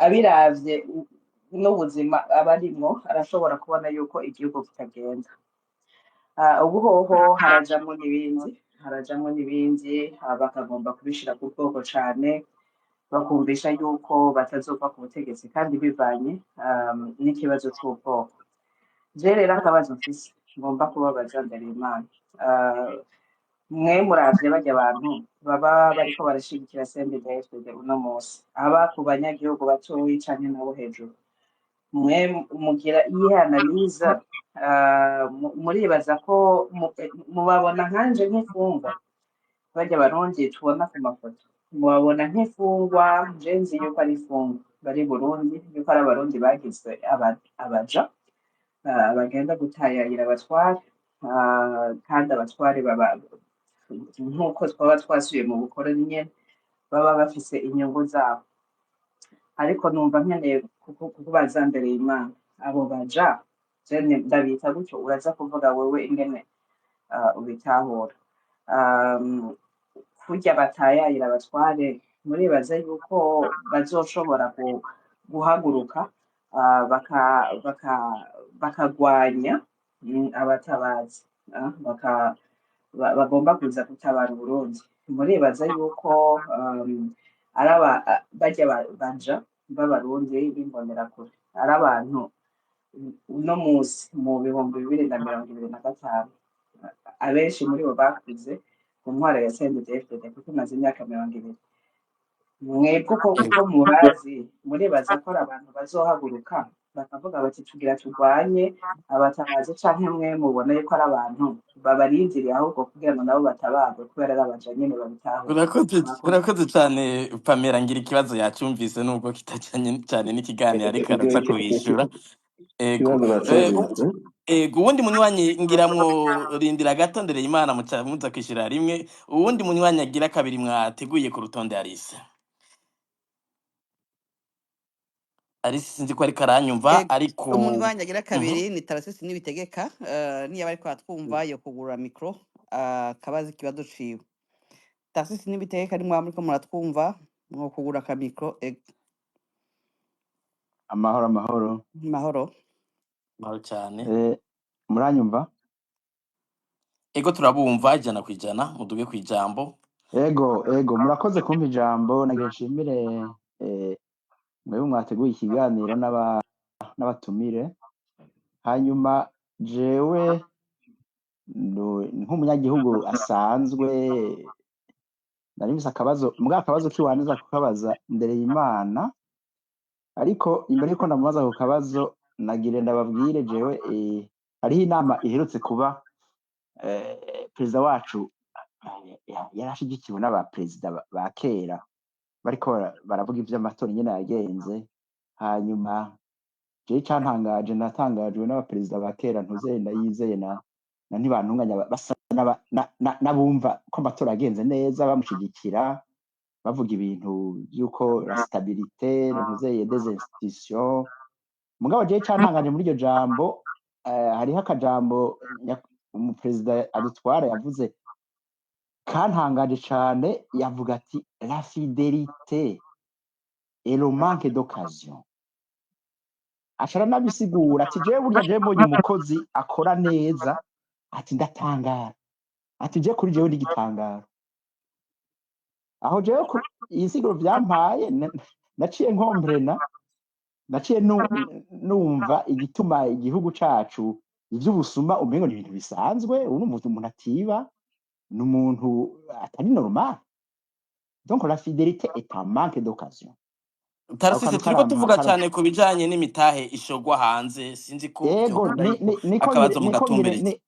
abiravye n'ubuzima aba arimwo arashobora kubona yuko igihugu kitagenda. Ubu hoho harajamwo n'ibindi, harajamwo n'ibindi, bakagomba kubishira ku bwoko cane, bakumvisha yuko batazova ku butegetsi kandi bivanye n'ikibazo c'ubwoko. Je rero akabazo mfise ngomba kubabaza Ndereyimana, mwe muravye barya abantu baba bariko barashigikira CNDD-FDD uno munsi, aba ku banyagihugu batoyi canke nabo hejuru, mwe mugira iyihe analyse? Muribaza ko mubabona nkanje nk'imfungwa? Barya Barundi tubona ku mafoto mubabona nk'imfungwa? Je nzi yuko ari imfungwa bari Burundi, yuko ari Abarundi bagizwe abaja, bagenda gutayayira abatware, kandi abatware baba nk'uko twaba twasubiye mu bukoroni nyene, baba bafise inyungu zabo. Ariko numva nkeneye kukubaza Ndereyimana, abo baja, je ndabita gutyo, uraza kuvuga wewe ingene ubitahura. Kurya batayayira abatware, muribaza yuko bazoshobora guhaguruka bakagwanya abatabazi, bagomba kuza gutabara Uburundi? Muribaza yuko ari barya baja b'Abarundi b'imbonerakure ari abantu uno musi mu 2025, abenshi muri bo bakuze ku ntwaro ya CNDD-FDD, kuko imaze imyaka 20? Mwebwe uko mubazi, muribaza ko ari abantu bazohaguruka bakavuga bati tugira turwanye abatabazi, canke mwe mubona yuko ari abantu babarindiriye ahubwo kugira ngo nabo batabarwe kubera ari abaja nyene babitahura? Urakoze. Murakoze. Urakoze cyane Pamela. Ngira ikibazo yacyumvise nubwo kitajyanye cyane n'ikiganiro, ariko araza kubishyura. Ego. Ikibazo nacyumvise. Ego, uwundi munywanyi ngiramwo rindira gato, Ndereyimana, muca muza kwishura rimwe. Uwundi munywanyi agira kabiri mwateguye ku rutonde, Alice. Alice sinzi ko ariko aranyumva. Ego, ariko umunywanyi agira kabiri ni Tarasisi Nibitegeka, niyo ariko atwumva yo kugura micro, akabaza ikibazo ciwe. Tarasisi Nibitegeka, ni mwaba muriko muratwumva, mwo kugura akamicro. Ego. Amahoro, amahoro. Mahoro. Mahoro cyane. Muranyumva? Ego, turabumva 100%, muduge ku ijambo. Ego, ego, murakoze kumpa ijambo. Nagira nshimire mwebwe mwateguye ikiganiro n'abatumire. Hanyuma jewe nk'umunyagihugu asanzwe nari mfise akabazo, mbwa akabazo kiwanza kukabaza Ndereyimana, ariko imbere yuko ndamubaza ako kabazo nagire ndababwire jewe hariho inama iherutse kuba, perezida wacu yarashigikiwe n'abaperezida ba kera bariko baravuga ivy'amatora ingene yagenze. Hanyuma jewe icantangaje, natangajwe n'abaperezida ba kera ntuzeye ndayizeye na Ntibantunganya, basa n'abumva ko amatora yagenze neza, bamushigikira, bavuga ibintu vy'uko la stabilité ntuzeye des institutions. Mugabo jewe icantangaje muri iryo jambo, hariho akajambo umuperezida adutwara yavuze kantangaje cane. Yavuga ati la fidélité et le manque d'occasion. Aca aranabisigura ati jewe burya jewe mbonye umukozi akora neza, ati ndatangara, ati je kuri jewe n'igitangaro. Aho jewe insiguro vyampaye, naciye nkomprena, naciye numva igituma igihugu cacu ivy'ubusuma umengo ni ibintu bisanzwe. Urumva umuntu atiba ni umuntu atari normal. Donc la fidélité est un manque d'occasion. Ako Tarasisi, kantu turiko tuvuga karampa. cyane ku bijanye n'imitahe ishogwa hanze, sinzi ko Ego, vyokunda yuko niko ngire akabazo niko ngire mugatumbereza. ni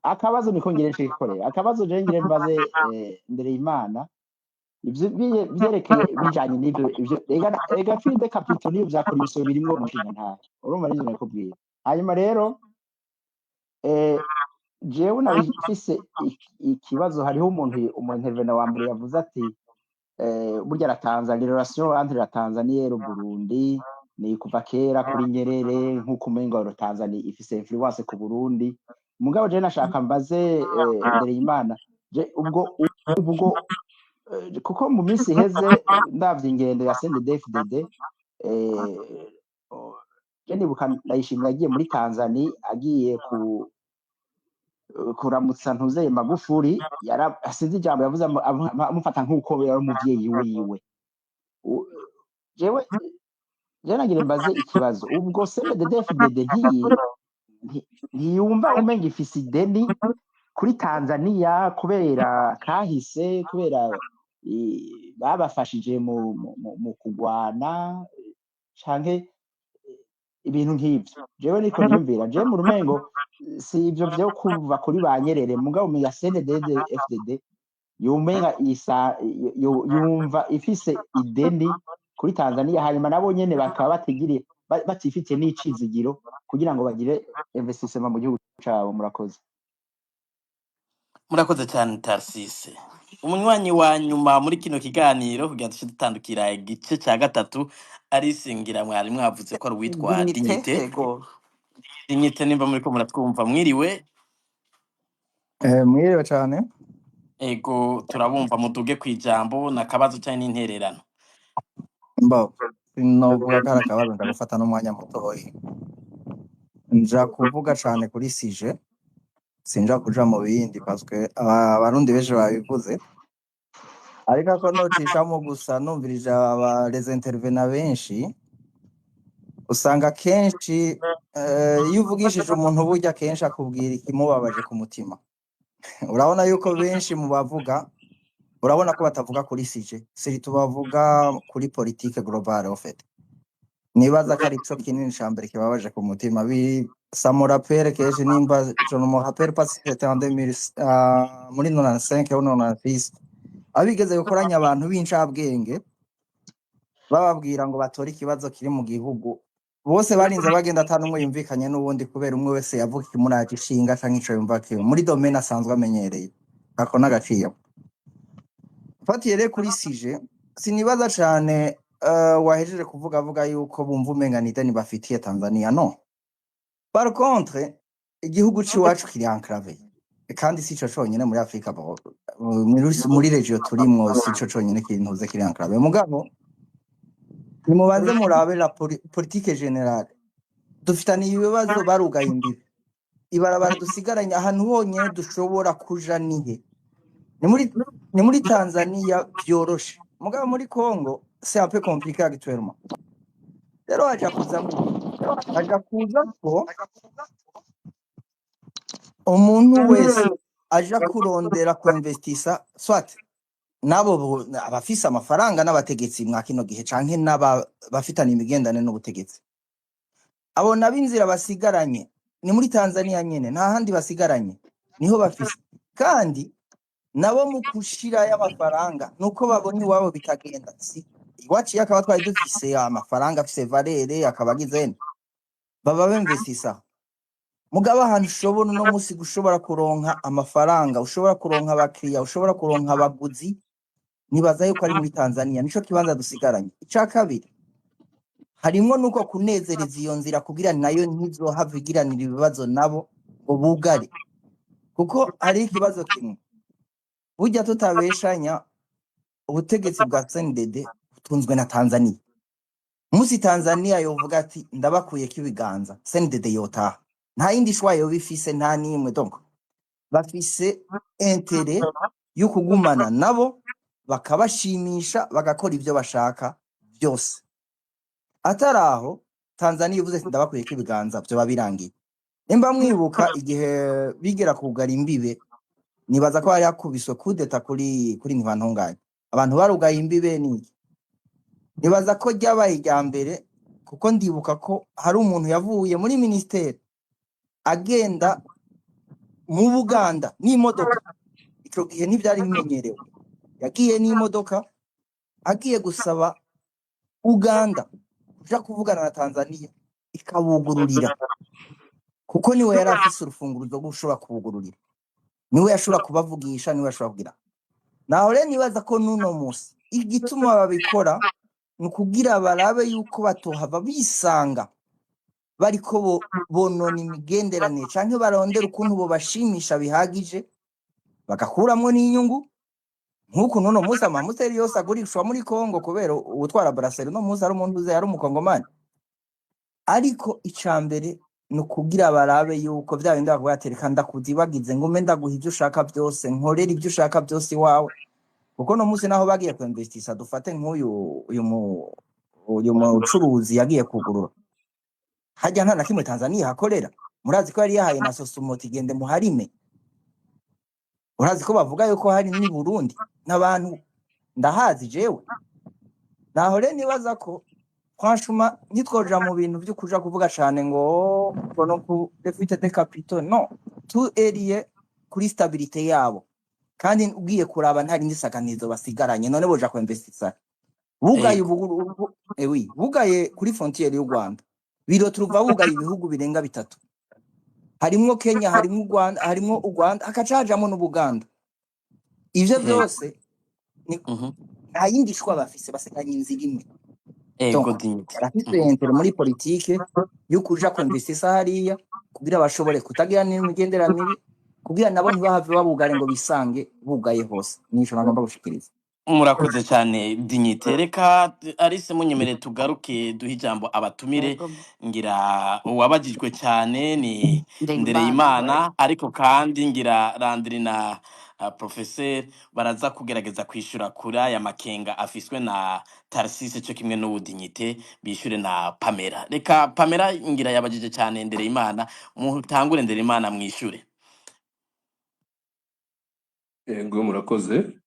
akabazo niko ngire nshikore akabazo je ngire mbaze Ndereyimana. Ivyo vyerekeye bijanye n'ivyo, ivyo ega fuite de capitaux niyo vya corruption birimwo, mushinga ntahe, urumva nivyo nakubwiye. Hanyuma rero jewe nari mfise ikibazo. Hariho umuntu, umu intervenant wa mbere, yavuze ati burya la Tanzanie, relation entre la Tanzanie et le Burundi ni kuva kera kuri Nyerere, nk'uko umengo la Tanzanie ifise influence ku Burundi. Mugabo je nashaka mbaze Ndereyimana, je ubwo kuko mu minsi iheze ndavye ingendo ya CNDD-FDD, je nibuka Ndayishimiye agiye muri Tanzanie, agiye ku kuramutsa ntuzeye Magufuli, yara sinzi ijambo yavuze amufata nk'uko yari umuvyeyi wiwe. Jewe je nagira mbaze ikibazo: ubwo CNDD-FDD ntiyumva umenga ifise ideni kuri Tanzania kubera kahise, kubera babafashije mu kugwana canke ibintu nk'ivyo? Jewe niko niyumvira. Jewe mu rumengo si ivyo vyo kuva kuri ba Nyerere, mugabo umenga CNDD FDD yumenga isa yumva ifise ideni kuri Tanzania, hanyuma nabo nyene bakaba batigiriye batifitiye n'icizigiro kugira ngo bagire investissement mu gihugu cabo. Murakoze. Murakoze cyane, Tarsise. Umunywanyi wa nyuma muri kino kiganiro kugira duce dutandukira igice cya gatatu, arisingira mwari mwavuze ko ari uwitwa Dignité. Dignité. Ego. Dignité, nimba muriko muratwumva, mwiriwe? Mwiriwe cane. Ego, turabumva, muduge kwijambo nakabazo cyane n'intererano. Mbo sinovuga ko ari akabazo, ndagufata n'umwanya mutoyi. Nja kuvuga cane kuri sujet, sinja kuja mu bindi parce que abarundi benshi babivuze. Ariko ako nocishamo gusa, numvirije aba les intervenants benshi, usanga kenshi iyo uvugishije umuntu burya kenshi akubwira ikimubabaje ku mutima. Urabona yuko benshi mu bavuga, urabona ko batavuga kuri sujet, surtout bavuga kuri politique globale en fait. Nibaza ko ari co kinini ca mbere kibabaje ku mutima. Ça me rappelle kenshi, nimba je ne me rappelle pas si c'était en 2000, muri 95 ou 96, abigeze gukoranya abantu b'incabwenge bababwira ngo batore ikibazo kiri mu gihugu, bose barinze bagenda ata n'umwe yumvikanye n'uwundi, kubera umwe wese yavuga ikimuraje ishinga canke ico yumva kiwe muri domaine asanzwe amenyereye. Ako n'agaciro. Mfatiye rero kuri sujet, sinibaza cane wahejeje kuvuga, avuga yuko bumva umenga ni ideni bafitiye Tanzania. No par contre, igihugu c'iwacu kiri enclavé, kandi sico conyene muri Afrika, bo muri région turimwo sico conyene kintuze kiri enclavé. Mugabo nimubanze murabe la politique générale. Dufitaniye ibibazo, barugaye imbibe, ibarabara dusigaranye, ahantu honyene dushobora kuja nihe? Ni muri Tanzania vyoroshe, mugabo muri Congo c'est un peu compliqué actuellement. Rero haja kuzamwo iki? Haja kuza ko umuntu wese aja kurondera kuinvestisa, soit nabo abafise amafaranga n'abategetsi mwa kino gihe, canke n'aba bafitanye imigendane n'ubutegetsi, abo nabo inzira basigaranye ni muri Tanzania nyene, nta handi basigaranye, niho bafise. Kandi nabo mu gushirayo amafaranga nuko babona iwabo bitagenda. Si iwacu iyo akaba twari dufise amafaranga afise valeur, akaba agize baba bemvestisa. Mugabo ahantu ushobora uno musi gushobora kuronka amafaranga, ushobora kuronka abakiriya, ushobora kuronka abaguzi, nibaza yuko ari muri Tanzania, nico kibanza dusigaranye. Ica kabiri, harimwo nuko kunezereza iyo nzira kugira nayo ntizohava igiranira ibibazo nabo ngo bugare, kuko hari ikibazo kimwe burya tutabeshanya: ubutegetsi bwa CNDD butunzwe na Tanzania. Musi Tanzania yovuga ati ndabakuyeko ibiganza, CNDD yotaha, nta yindi choix yoba ifise, nta nimwe. Donc bafise intérêt yo kugumana nabo, bakabashimisha, bagakora ivyo bashaka byose. Atari aho, Tanzania ivuze ati ndabakuyeko ibiganza, vyoba birangiye. Nimba mwibuka igihe bigera kugara imbibe, nibaza ko hari hakubiswe kudeta kuri Ntibantunganya, abantu barugaye imbibe niki. Nibaza ko ryabaye irya mbere, kuko ndibuka ko hari umuntu yavuye muri ministeri agenda mu Buganda n'imodoka. Ico gihe ntivyari bimenyerewe, yagiye n'imodoka. Agiye gusaba Uganda kuja kuvugana na Tanzania ikabugururira, kuko niwe yari afise urufunguruzo rwo gushobora kubugururira, niwe yashobora kubavugisha, niwe yashobora kugira. Naho rero nibaza ko n'uno musi igituma babikora ni ukugira barabe yuko batohava bisanga bariko bonona imigenderanire, canke barondera ukuntu bobashimisha bihagije bagakuramwo n'inyungu, nk'uku n'uno musi amamoteri yose agurishwa muri Kongo kubera uwutwara brasserie uno musi ari umuntu uzi ari umukongomani. Ariko ica mbere ni ukugira barabe yuko vya bindi bavuga ati reka ndakuzibagize, ngume ndaguha ivyo ushaka vyose, nkorera ivyo ushaka vyose iwawe. Kuko no musi naho bagiye kuinvestisa, dufate nk'uyu uyu mucuruzi yagiye kugurura hajya, nta na kimwe Tanzania hakorera. Murazi ko yari yahaye na Sosumoti, gende muharime. Urazi ko bavuga yuko hari n'i Burundi n'abantu ndahazi jewe. Naho rero nibaza ko franchement ntitwoja mu bintu vyo kuja kuvuga cane ngo no ku fuite de capitaux. Non, tout est lié kuri stabilité yabo, kandi ugiye kuraba nta rindi saganizo basigaranye. None boja kuinvestisa bugaye oui, bugaye kuri frontière y'u Rwanda, biro turuva bugaye ibihugu birenga bitatu, harimwo Kenya, harimwo u Rwanda, harimwo u Rwanda, hakaca hajamwo n'Ubuganda. Ivyo vyose ni nta yindi shwa bafise, basigaranye inzira imwe. Donc Dignité. Barafise intérêt muri politike yo kuja kuinvestisa hariya kugira bashobore kutagira n'imigenderanire, kugira nabo ntibahave babugare ngo bisange bugaye hose. Nico nagomba gushikiriza. Murakoze cyane, Dignité. Reka Alice, munyemere tugaruke duhe ijambo abatumire. Yego. Ngira uwabajijwe cyane ni Ndeyimana. Ndereyimana, ariko kandi ngira Landry na professeur baraza kugerageza kwishura kuri aya makenga afiswe na Tarsise cyo kimwe n'ubu Dignité, bishure na Pamela. Reka Pamela ngira yabajije cyane Ndereyimana, mutangure Ndereyimana mwishure. Yego, murakoze.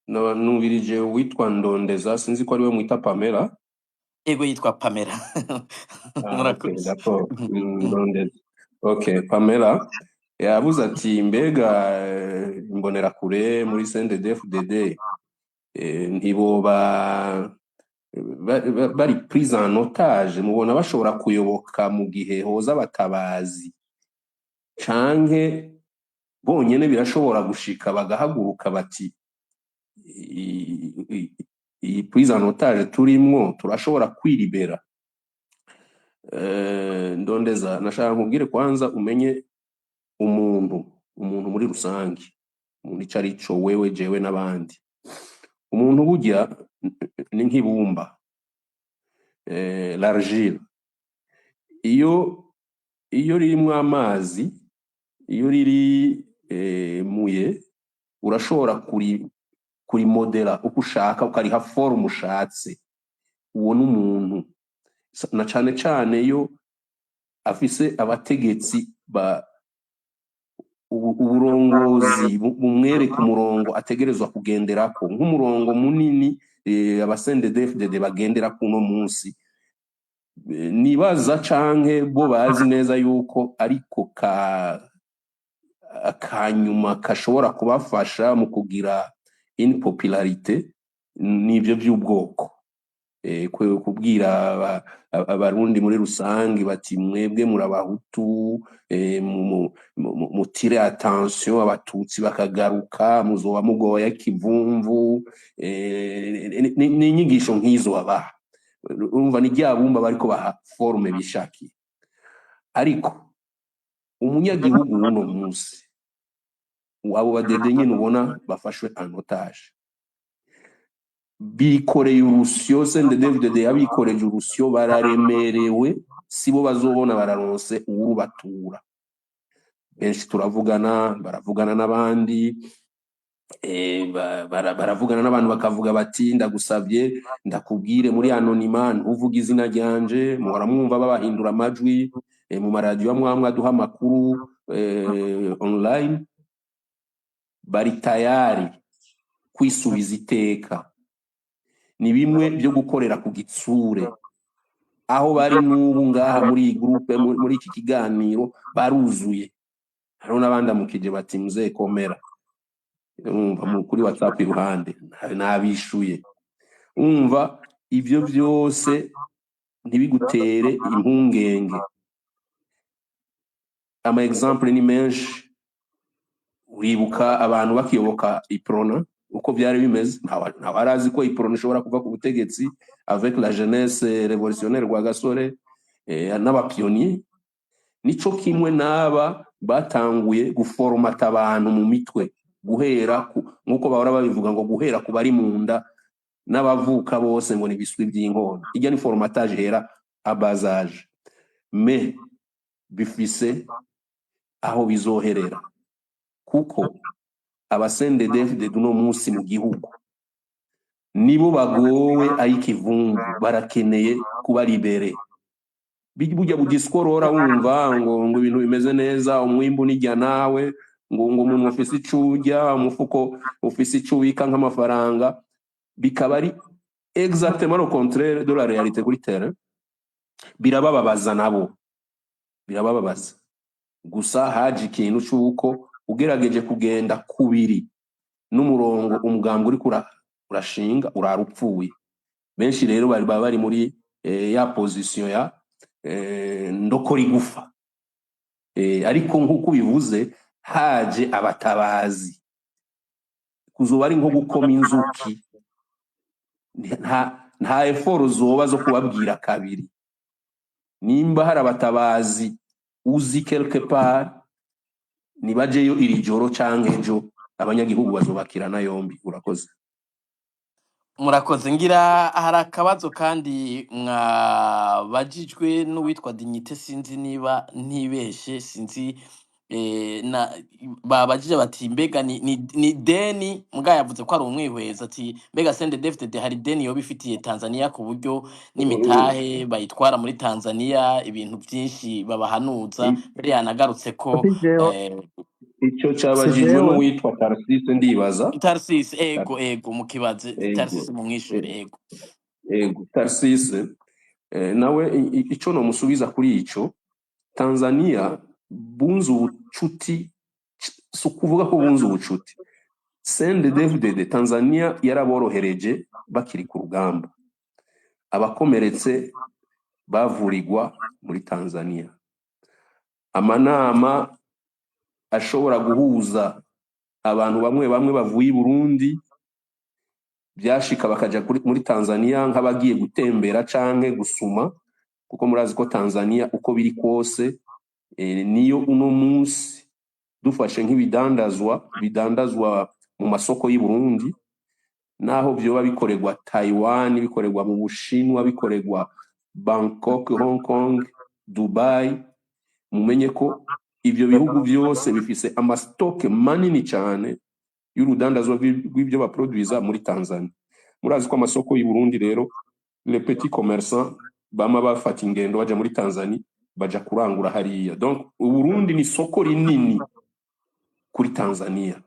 Numvirije uwitwa Ndondeza, sinzi ko ari we mwita Pamela. Ego, yitwa Pamela. Ah, ok, Murakoze. D'accord. Ndondeza. Ok, Pamela yavuze ati mbega imbonerakure muri CNDD-FDD ntiboba bari prise en otage? Mubona bashobora kuyoboka mu gihe hoza abatabazi, canke bonyene birashobora gushika bagahaguruka bati iyi prise en otage turimwo turashobora kwiribera? Ndondeza, nashaka nkubwire kwanza umenye umuntu muri rusange, umuntu ico ari co, wewe, jewe n'abandi. Umuntu burya ni nk'ibumba, l'argile. Iyo ririmwo amazi, iyo riri muye, urashobora kurimodela uko ushaka, ukariha forme ushatse. Uwo n'umuntu, na cane cane iyo afise abategetsi ba uburongozi bumwereka umurongo ategerezwa kugenderako, nk'umurongo munini aba CNDD-FDD bagenderako uno munsi. Nibaza canke bo bazi neza yuko ariko ka akanyuma kashobora kubafasha mu kugira une popularité, n'ivyo vy'ubwoko. Kubwira abarundi muri rusange bati mwebwe murabahutu, mutire attention, abatutsi bakagaruka muzoba mugoya kivumvu. Ni inyigisho nk'izo babaha. Urumva ni rya bumba bariko baha forme bishakiye. Ariko umunyagihugu w'uno munsi, abo badede nyene ubona bafashwe en otage, bikoreye urusyo. CNDD-FDD yabikoreje urusyo, bararemerewe, sibo bazobona bararonse uwurubatura. Benshi turavugana, baravugana n'abandi, baravugana n'abantu bakavuga bati ndagusabye ndakubwire muri anonymat, ntuvuge izina ryanje. Muhora mwumva babahindura amajwi mu maradiyo amwe amwe aduha amakuru online. Bari tayari kwisubiza iteka. Ni bimwe byo gukorera ku gitsure. Aho bari n'ubu ngaha muri iyi groupe, muri iki kiganiro baruzuye, hariho n'abandamukije bati muzee komera. Urumva kuri WhatsApp iruhande nabishuye. Umva, ivyo vyose ntibigutere impungenge. Ama exemple ni menshi. Uribuka abantu bakiyoboka Iprona uko byari bimeze, ntawe arazi ko Iprona ishobora kuva ku butegetsi avec la jeunesse révolutionnaire Rwagasore n'abapionniers. Nico kimwe n'aba batanguye guformata abantu mu mitwe guhera ku, nk'uko bahora babivuga ngo guhera ku bari mu nda n'abavuka bose ngo ni biswi by'inkona. Ijya ni formatage hera à bas âge, mais bifise aho bizoherera, kuko aba CNDD-FDD uno munsi mu gihugu nibo bagowe ay'ikivumvu, barakeneye kuba libérés. Burya budiskorora wumva ngo ibintu bimeze neza, umwimbu nijya nawe ngo umuntu ufise ico urya, umufuko ufise ico ubika nk'amafaranga, bikaba ari exactement le contraire de la réalité kuri terrain. Birabababaza, nabo birabababaza. Gusa haje ikintu c'uko ugerageje kugenda kubiri n'umurongo umugambwe uriko urashinga, urara upfuye. Benshi rero bari baba bari muri ya position ya ndokora igufa. Ariko nk'uko ubivuze, haje abatabazi, kuzoba ari nko gukoma inzuki. Nta effort zoba zo kubabwira kabiri. Nimba hari abatabazi uzi quelque part, nibajeyo iri joro canke ejo, abanyagihugu bazobakirana yombi. Urakoze. Murakoze. Ngira hari akabazo kandi mwabajijwe n'uwitwa Dignité, sinzi niba ntibeshe, sinzi na babajije bati mbega ni deni mbwa, yavuze ko ari umwihweza, ati mbega CNDD-FDD hari deni yoba ifitiye Tanzania ku buryo n'imitahe bayitwara muri Tanzania, ibintu byinshi babahanuza, mbere yanagarutse ko Si jewe, Ico si cabajijwe jewe. n'uwitwa Tarsise, ndibaza. Tarsis, ego, ego, mukibaze. Ego. Tarsis mumwishure, ego. Ego, Tarsise nawe ico nomusubiza kuri ico, Tanzania bunze ubucuti, si ukuvuga ko bunze ubucuti. CNDD-FDD, Tanzania yaraborohereje bakiri ku rugamba, abakomeretse bavurirwa muri Tanzania, amanama ashobora guhuza abantu bamwe bamwe bavuye i Burundi byashika bakaja muri Tanzania nk'abagiye gutembera canke gusuma, kuko murazi ko Tanzania uko biri kose niyo uno munsi dufashe nk'ibidandazwa bidandazwa mu masoko y'i Burundi, naho vyoba bikorerwa Taiwan, bikorerwa mu Bushinwa, bikorerwa Bangkok, Hong Kong, Dubai, mumenye ko ivyo bihugu vyose bifise amastoke manini cane y'urudandazwa rw'ivyo baproduiza muri Tanzania. Murazi ko amasoko y'i Burundi rero, les petits commerçants bama bafata ingendo baja muri Tanzania, baja kurangura hariya. Donc Uburundi ni soko rinini kuri Tanzania.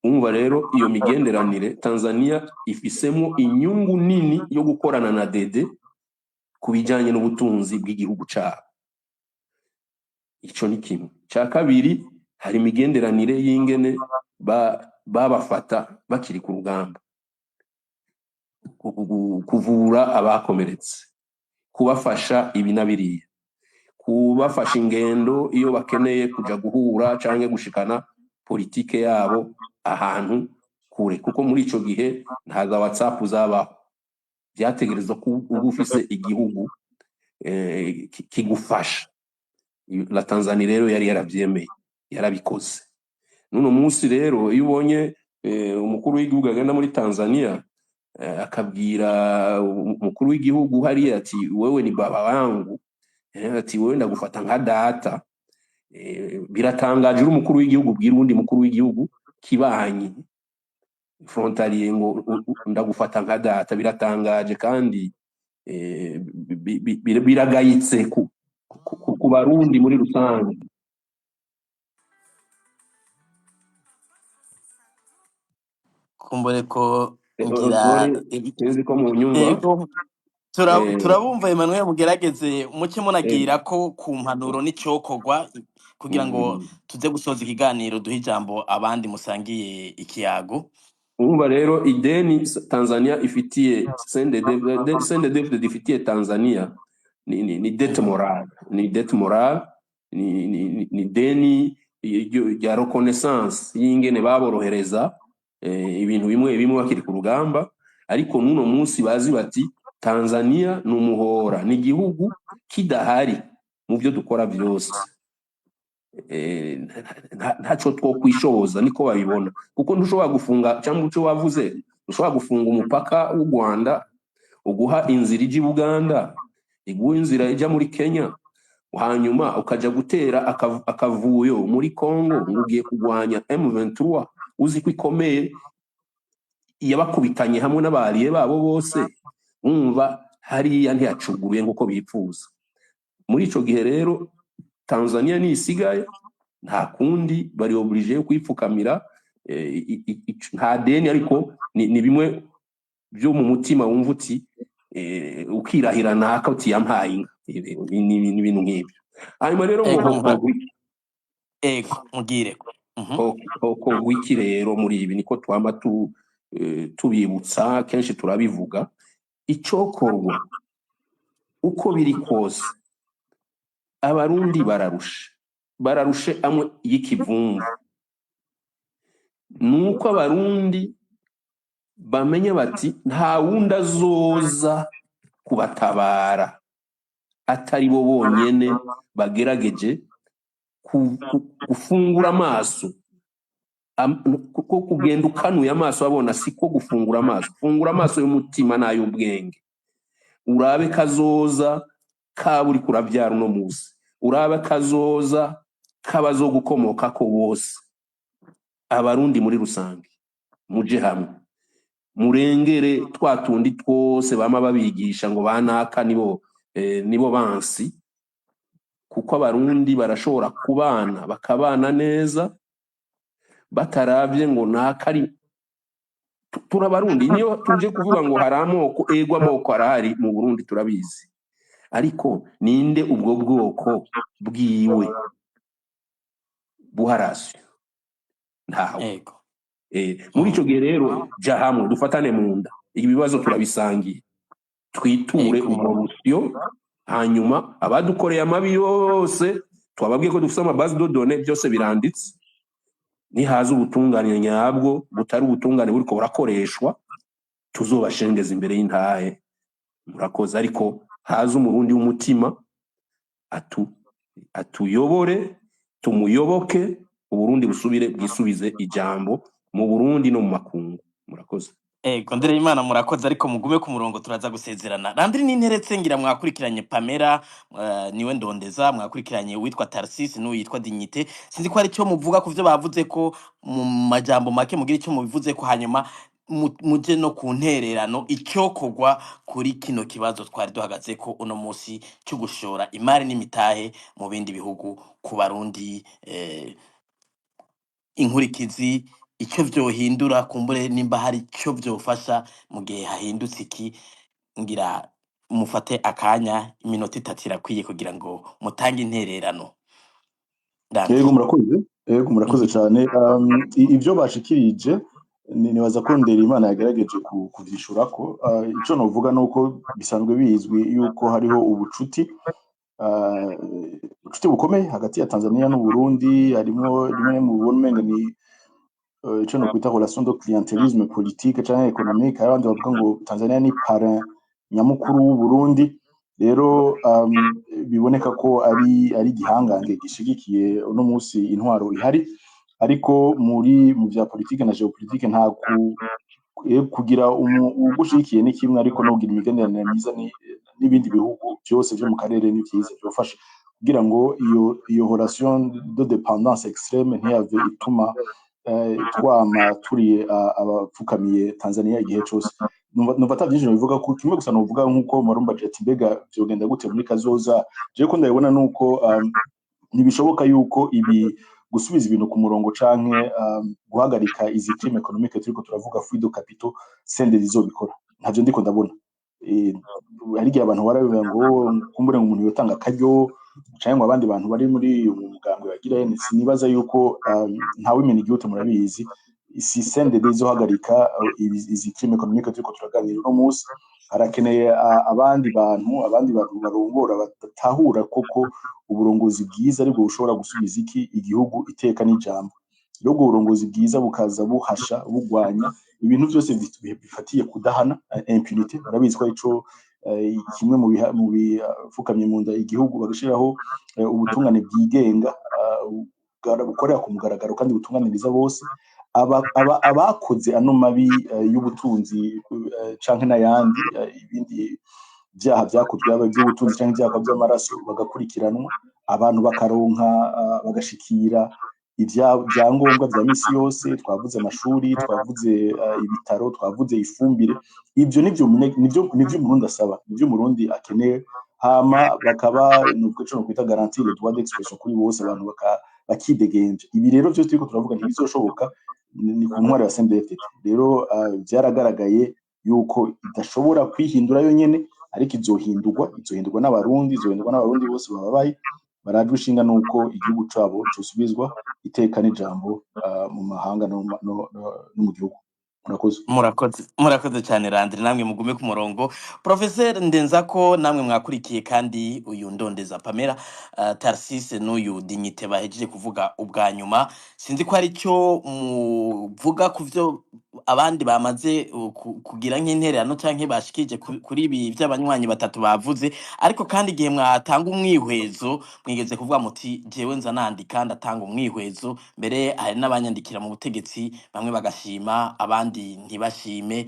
Umva rero, iyo migenderanire Tanzania ifisemo inyungu nini yo gukorana na DD ku bijanye n'ubutunzi bw'igihugu cabo. Ico ni kimwe. Cya kabiri, hari imigenderanire y'ingene babafata bakiri ku rugamba, kuvura abakomeretse, kubafasha ibi na biriya, kubafasha ingendo iyo bakeneye kuja guhura canke gushikana politike yabo ahantu kure, kuko muri ico gihe nta za WhatsApp zabaho, vyategerezwa ko uba ufise igihugu kigufasha. La Tanzania rero yari yaravyemeye, yarabikoze. N'uno munsi rero iyo ubonye umukuru w'igihugu agenda muri Tanzania, akabwira umukuru w'igihugu hariya ati wewe ni baba wangu, ati wewe ndagufata nka data, biratangaje. Uri umukuru w'igihugu ubwira uwundi mukuru w'igihugu kibanyi, frontalier, ngo ndagufata nka data, biratangaje kandi biragayitse ku Barundi muri rusange. Kumbure ko ngira Sorry, sinzi ko munyumva. Ego. Turabumva Emmanuel, mugerageze muce munagira ko ku mpanuro n'icokorwa kugira ngo tuze gusoza ikiganiro, duhe ijambo abandi musangiye ikiyago. Urumva rero, ideni Tanzania ifitiye CNDD-FDD ifitiye Tanzania ni dette morale, ni dette morale, ni deni rya reconnaissance y'ingene baborohereza ibintu bimwe bimwe bakiri ku rugamba. Ariko n'uno munsi bazi bati Tanzania ni umuhora, ni igihugu kidahari mu byo dukora byose, ntaco twokwishoboza. Niko babibona, kuko ntushobora gufunga, cyangwa ico wavuze, ntushobora gufunga umupaka w'u Rwanda uguha inzira ija i Buganda, iguha inzira ija muri Kenya, hanyuma ukaja gutera akavuyo muri Congo ngo ugiye kurwanya M23, uzi ko ikomeye, yabakubitanye hamwe n'abariye babo bose. Umva, hariya ntiyacuguruye nk'uko bipfuza. Muri ico gihe rero Tanzania nisigaye, nta kundi, bari obligé yo kwipfukamira. Nta deni, ariko ni bimwe byo mu mutima wumva uti ukirahira naka uti yampaye inka. Ni ibintu nk'ibyo. Hanyuma rero ngo hokorwa iki? Ego, mugire. Hokorwa iki rero muri ibi? Niko twama tubibutsa kenshi, turabivuga. Icokorwa, uko biri kose, Abarundi bararushe, bararushe amwe y'ikivumvu. Nuko Abarundi bamenya bati nta wundi azoza kubatabara atari bo bonyene bagerageje gufungura amaso. Kuko kugenda ukanuye amaso abona siko gufungura amaso. Fungura amaso y'umutima n'ay'ubwenge, urabe kazoza kaba uriko uravyara uno musi, urabe kazoza k'abazogukomokako bose. Abarundi muri rusange, muje hamwe, murengere twa tundi twose bama babigisha ngo banaka nibo bansi, kuko Abarundi barashobora kubana, bakabana neza bataravye ngo naka ari turabarundi. Niyo tuje kuvuga ngo hari amoko, ego, amoko arahari mu Burundi, turabizi, ariko ninde ubwo bwoko bwiwe buharaswe? Ntawe. Muri ico gihe rero, ja hamwe, dufatane mu nda, ibibazo turabisangiye, twiture ubwo rusyo. Hanyuma abadukoreye amabi yose, twababwiye ko dufise ama base de données, byose biranditse. Nihaza ubutungane nyabwo, butari ubutungane buriko burakoreshwa, tuzobashengeza imbere y'intahe. Murakoze. Ariko haza Umurundi w'umutima atuyobore, tumuyoboke, Uburundi busubire bwisubize ijambo mu Burundi no mu makungu. Murakoze. Ego, Ndereyimana, murakoze, ariko mugume ku murongo, turaza gusezerana. Landry Ninteretse, ngira mwakurikiranye Pamela niwe Ndondeza, mwakurikiranye uwitwa Tarsis n'uwitwa Dignité. Sinzi ko hari icyo muvuga ku vyo bavuze, ko mu majambo make mugira icyo mubivuze ko, hanyuma muje no ku ntererano, icyokorwa kuri kino kibazo twari duhagaze ko uno musi cyo gushora imari n'imitahe mu bindi bihugu ku Barundi, inkurikizi, icyo vyohindura, kumbure nimba hari icyo vyofasha mu gihe hahindutse iki. Ngira mufate akanya, iminota 3 irakwiye kugira ngo mutange intererano. Yego. Landry. Murakoze. Yego, murakoze cyane. Ivyo bashikirije, nibaza ko Ndereyimana yagerageje kuvyishurako. Ico novuga nuko bisanzwe bizwi yuko hariho ubucuti bukomeye hagati ya Tanzania n'Uburundi. Harimwo rimwe mu bubona umenga ni ico nokwita relation de clientélisme politique canke économique. Hari abandi bavuga ngo Tanzania ni parrain nyamukuru w'u Burundi. Rero biboneka ko ari igihangange gishigikiye uno musi intwaro ihari. Ariko mu vya politike na géopolitique, nta kugira uwugushigikiye ni kimwe, ariko no kugira imigenderanire myiza n'ibindi bihugu byose vyo mu karere ni vyiza, byofasha kugira ngo iyo relation de dépendance extrême ntiyave ituma twama turi abapfukamiye Tanzania igihe cose. Numva ata vyinshi nobivuga ko, kimwe gusa novuga, nk'uko marumba ati mbega vyogenda gute muri kazoza, jewe ko ndabibona nuko ntibishoboka yuko ibi gusubiza ibintu ku murongo canke guhagarika izi crime économique turiko turavuga, fuite de capitaux, CNDD izobikora. Ntavyo ndiko ndabona. Hari igihe abantu barabivuga ngo kumbure ngo umuntu yotanga akaryo canke ngo abandi bantu bari muri uyu mugambwe bagira ene. Sinibaza yuko ntawimena igihugu, murabizi, si CNDD izohagarika izi crime économique turiko turaganira uno munsi. Harakeneye abandi bantu barongora, batahura koko uburongozi bwiza aribwo bushobora gusubiza iki igihugu iteka n'ijambo. Rero ubwo burongozi bwiza bukaza buhasha, bugwanya ibintu byose bifatiye kudahana, impunité. Murabizi ko arico kimwe mu bifukamye mu nda igihugu, bagashiraho ubutungane bwigenga, bukorera ku mugaragaro kandi butunganiriza bose. Abakoze ano mabi y'ubutunzi canke n'ayandi, ibindi vyaha vyakozwe, yaba ivy'ubutunzi canke ivyaha vy'amaraso, bagakurikiranwa, abantu bakaronka, bagashikira ivyangombwa vya misi yose. Twavuze amashuri, twavuze ibitaro, twavuze ifumbire. Ivyo nivyo Umurundi asaba, nivyo Umurundi akeneye. Hama bakaba nubwo ico nokwita garantir le droit d'expression kuri bose, abantu bakidegemvya. Ibi rero vyose turiko turavuga ntibizoshoboka ni ku ntwaro ya CNDD-FDD. Rero vyaragaragaye yuko idashobora kwihindura yonyene, ariko izohindurwa n'Abarundi, izohindurwa n'Abarundi bose bababaye, barajwe ishinga nuko igihugu cabo cosubizwa iteka n'ijambo mu mahanga no mu gihugu. Murakoze. Murakoze, murakoze cyane, Landry. Namwe mugume ku murongo. Professeur Ndenzako, namwe mwakurikiye kandi uyu Ndondeza Pamela, Tarsise n'uyu Dignité bahejeje kuvuga ubwa nyuma. Sinzi ko hari icyo muvuga ku vyo abandi bamaze kugira nk'intererano canke bashikije kuri ibi vy'abanywanyi batatu bavuze. Ariko kandi igihe mwatanga umwihwezo, mwigeze kuvuga muti: "Jewe nza nandika, ndatanga umwihwezo, mbere hari n'abanyandikira mu butegetsi, bamwe bagashima, abandi ntibashime."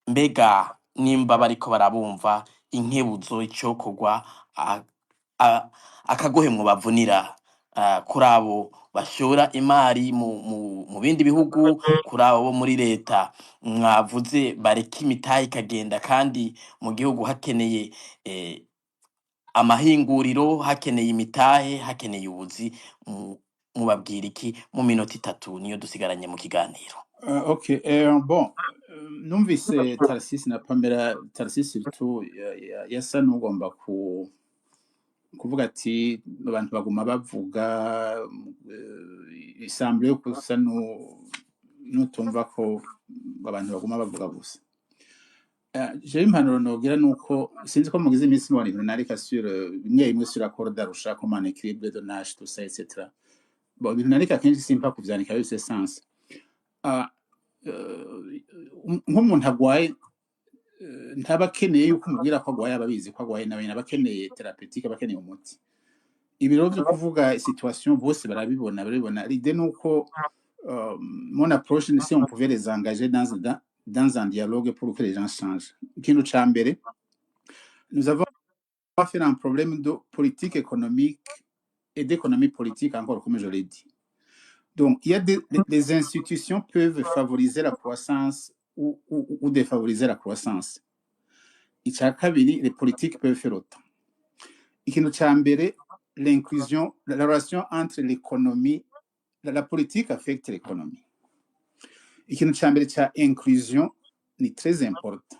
Mbega nimba bariko barabumva, inkebuzo, icokorwa, akagohe bavunira kuri abo bashora imari mu bindi bihugu, kuri abo bo muri leta mwavuze bareka imitahe ikagenda, kandi mu gihugu hakeneye amahinguriro, hakeneye imitahe, hakeneye ubuzi, mubabwira iki mu minota 3 niyo dusigaranye mu kiganiro? Ok, bon, numvise Tarasisi na Pamela. Tarasisi surtout yasa n'ugomba kuvuga ati abantu baguma bavuga, isamble yo gusa nutumva ko abantu baguma bavuga gusa. Jewe impanuro nogira nuko sinzi ko mugize iminsi mubona ibintu nandika sur bimwe bimwe sur accord d'Arusha, comme un équilibre de Nash, tout ça, etc. Bon, ibintu nandika kenshi simpa kuvyandika bifise sens. Nk'umuntu agwaye, ntaba akeneye yuko umubwira ko agwaye, aba abizi ko agwaye nawe, aba akeneye thérapeutique, aba akeneye umuti. Ibiro vyo kuvuga situation bose barabibona, barabibona. L'idée nuko mon approche, si on pouvait les engager dans un dialogue pour que les gens changent. Ikintu ca mbere, nous avons affaire à un problème de politique économique et d'économie politique encore, comme je l'ai dit. Donc il y a des, les institutions peuvent favoriser la croissance ou défavoriser la croissance. Icya kabiri, les politiques peuvent faire autant. Ikintu cya mbere, l'inclusion, la relation entre l'économie, la politique affecte l'économie. Ikintu cya mbere cya inclusion ni très important.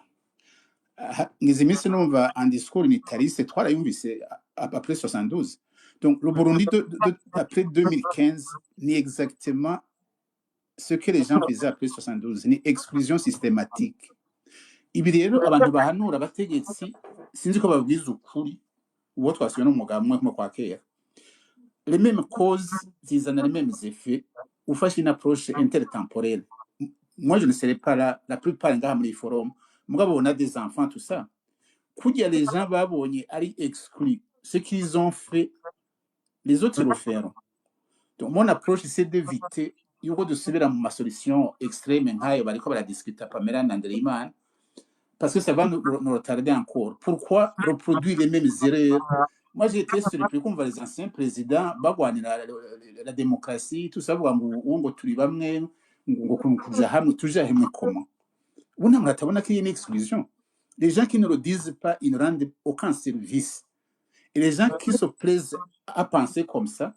Ngize iminsi numva un discours unitariste, twarayumvise après 72. Donc le Burundi après 2015 ni exactement ce que les gens faisaient après 72, ni exclusion systématique. Ibi rero abantu bahanura abategetsi, sinzi ko babwiza ukuri uwo twasubiye no mu mugabo umwe nko kwa kera. Les mêmes causes zizana les mêmes effets ufashe une approche intertemporelle. Moi, je ne serai pas là, la plupart ngaha muri iyi forum, mugabo on a des enfants, tout ça. Kurya les gens babonye ari exclus, ce qu'ils ont fait, les autres le feront. Donc mon approche, c'est d'éviter yuko dusubira mu masolution extrême nk'ayo bariko baradiscuta Pamela na Ndereyimana, parce que ça va nous retarder encore. Pourquoi reproduire les mêmes erreurs? Moi, j'ai été surpris kumva les anciens présidents bagwanira la démocratie, tout ça, bavuga ngo ubu ngo turi bamwe, ngo kuja hamwe, tuja hamwe comment? Ubu ntabwo atabona ko iyi ni exclusion. Les gens qui ne le disent pas, ils ne rendent aucun service, et les gens qui se plaisent à penser comme ça,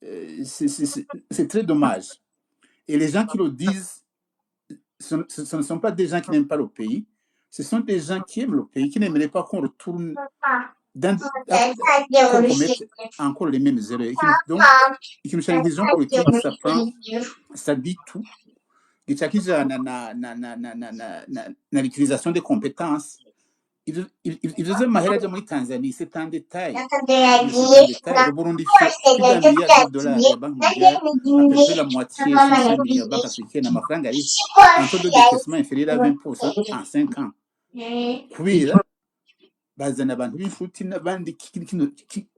c'est très dommage. Et les gens qui le disent, ce ne sont pas des gens qui n'aiment pas le pays. Ce sont des gens qui aiment le pays, qui n'aimeraient pas qu'on retourne dans, qu'on commette encore les mêmes erreurs. Donc, ikintu ca inclusion politique, ça prend, ça dit tout. Gica kijana na l'utilisation des compétences. Ivyo vy'amahera aja muri Tanzanie, c'est un détail. C'est un détail. Le Burundi fait plus d'1 milliard de dollars ya Banque mondiale, à peu près la moitié, 500 milliards Banque africaine, amafaranga ari un taux de décaissement inférieur à 20% en 5 ans. Kubera bazana abantu b'inshuti n'abandi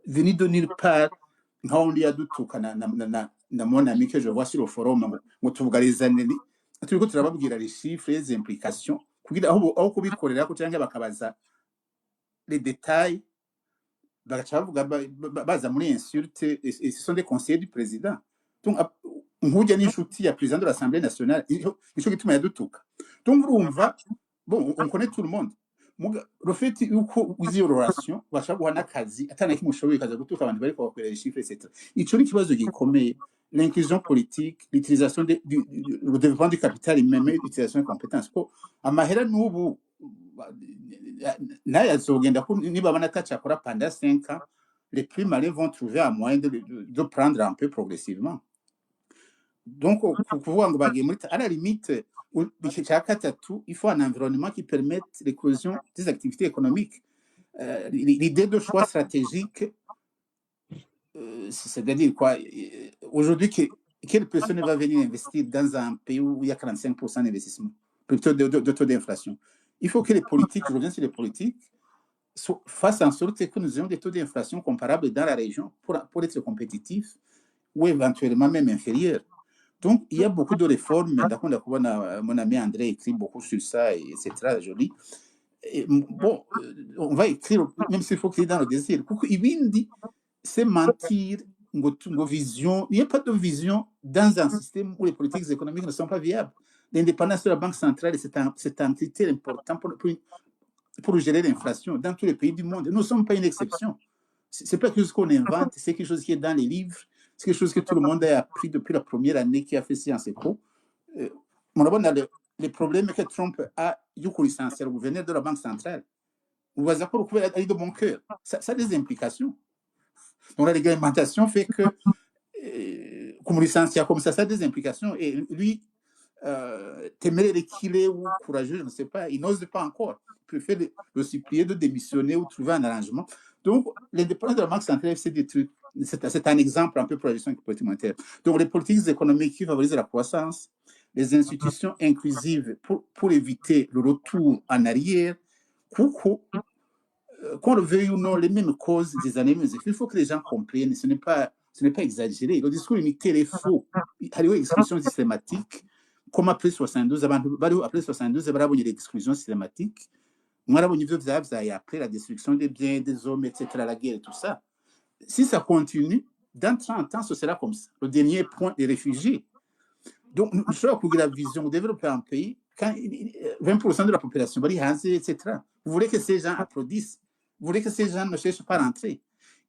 venus de nulle part, nka wundi yadutuka na mon ami que je vois sur le forum, ngo tuvugarizane turiko turababwira les chiffres, les implications, kugira aho kubikorera ko canke bakabaza les détails, bagaca bavuga baza muri insulte. Et ce sont des conseillers du président. Donc nk'urya n'inshuti ya président de l'Assemblée nationale, nico gituma yadutuka. Donc urumva, bon, on connaît tout le monde. Le fait yuko uzi iyo relation, bashobora guha n'akazi atana kimwe ushoboye, ukaza gutuka abantu bariko bakorera les chiffres, etc. Ico ni ikibazo gikomeye: l'inclusion politique, l'utilisation le développement du capital humain, l'utilisation des compétences, ko amahera n'ubu nayo azogenda ko nibabona ataco akora pendant 5 ans, les plus malins vont trouver un moyen de prendre un peu progressivement. Donc kuvuga ngo bagiye muri, à la limite, igice cya gatatu, il faut un environnement qui permette l'éclosion des activités économiques. L'idée de choix stratégique, c'est-à-dire quoi? Aujourd'hui, quelle personne va venir investir dans un pays où il y a 45% d'investissement, plutôt de taux d'inflation? Il faut que les politiques, je reviens sur les politiques, fassent en sorte que nous ayons des taux d'inflation comparables dans la région pour être compétitifs ou éventuellement même inférieurs. Donc, il y a beaucoup de réformes. D'accord, d'accord, mon ami André écrit beaucoup sur ça, et etc. Joli. Et, bon, on va écrire, même s'il faut écrire dans le désert. Kuko ibindi, c'est mentir, ngo vision. Il n'y a pas de vision dans un système où les politiques économiques ne sont pas viables. L'indépendance de la Banque centrale, c'est un critère important pour gérer l'inflation dans tous les pays du monde. Nous ne sommes pas une exception. C'est pas quelque chose qu'on invente, c'est quelque chose qui est dans les livres, c'est quelque chose que tout le monde a appris depuis la première année qui a fait Sciences Po. Murabona les problèmes que Trump a yo kulicencier le gouverneur de la Banque centrale. Ubaza ko kubera ari de bon cœur. Ça a des implications. Donc la réglementation fait que comme licencier comme ça a des implications. Et lui, téméraire qu'il est ou courageux, je ne sais pas, il n'ose pas encore. Il préfère le supplier de démissionner ou trouver un arrangement. Donc, l'indépendance de la Banque centrale, c'est des trucs. C'est un exemple un peu pour la gestion politique monétaire. Donc, les politiques économiques qui favorisent la croissance, les institutions inclusives pour éviter le retour en arrière, kuko, qu'on le veuille ou non, les mêmes causes des années mêmes effets. Il faut que les gens comprennent, ce n'est pas exagéré. Le discours unitaire est faux. Hariho exclusion systématique, comme après 72, abantu bariho après 72 barabonye l'exclusion systématique. Mwarabonye ivyo vyavyaye après la destruction des biens, des hommes, etc., la guerre et tout ça. Si ça continue, dans 30 ans, ce sera comme ça. Le dernier point, les réfugiés. Donc, nous ushobora kugira vision, développer un pays, quand 20% de la population bari hanze, etc. Vous voulez que ces gens applaudissent? Vous voulez que ces gens ne cherchent pas à rentrer?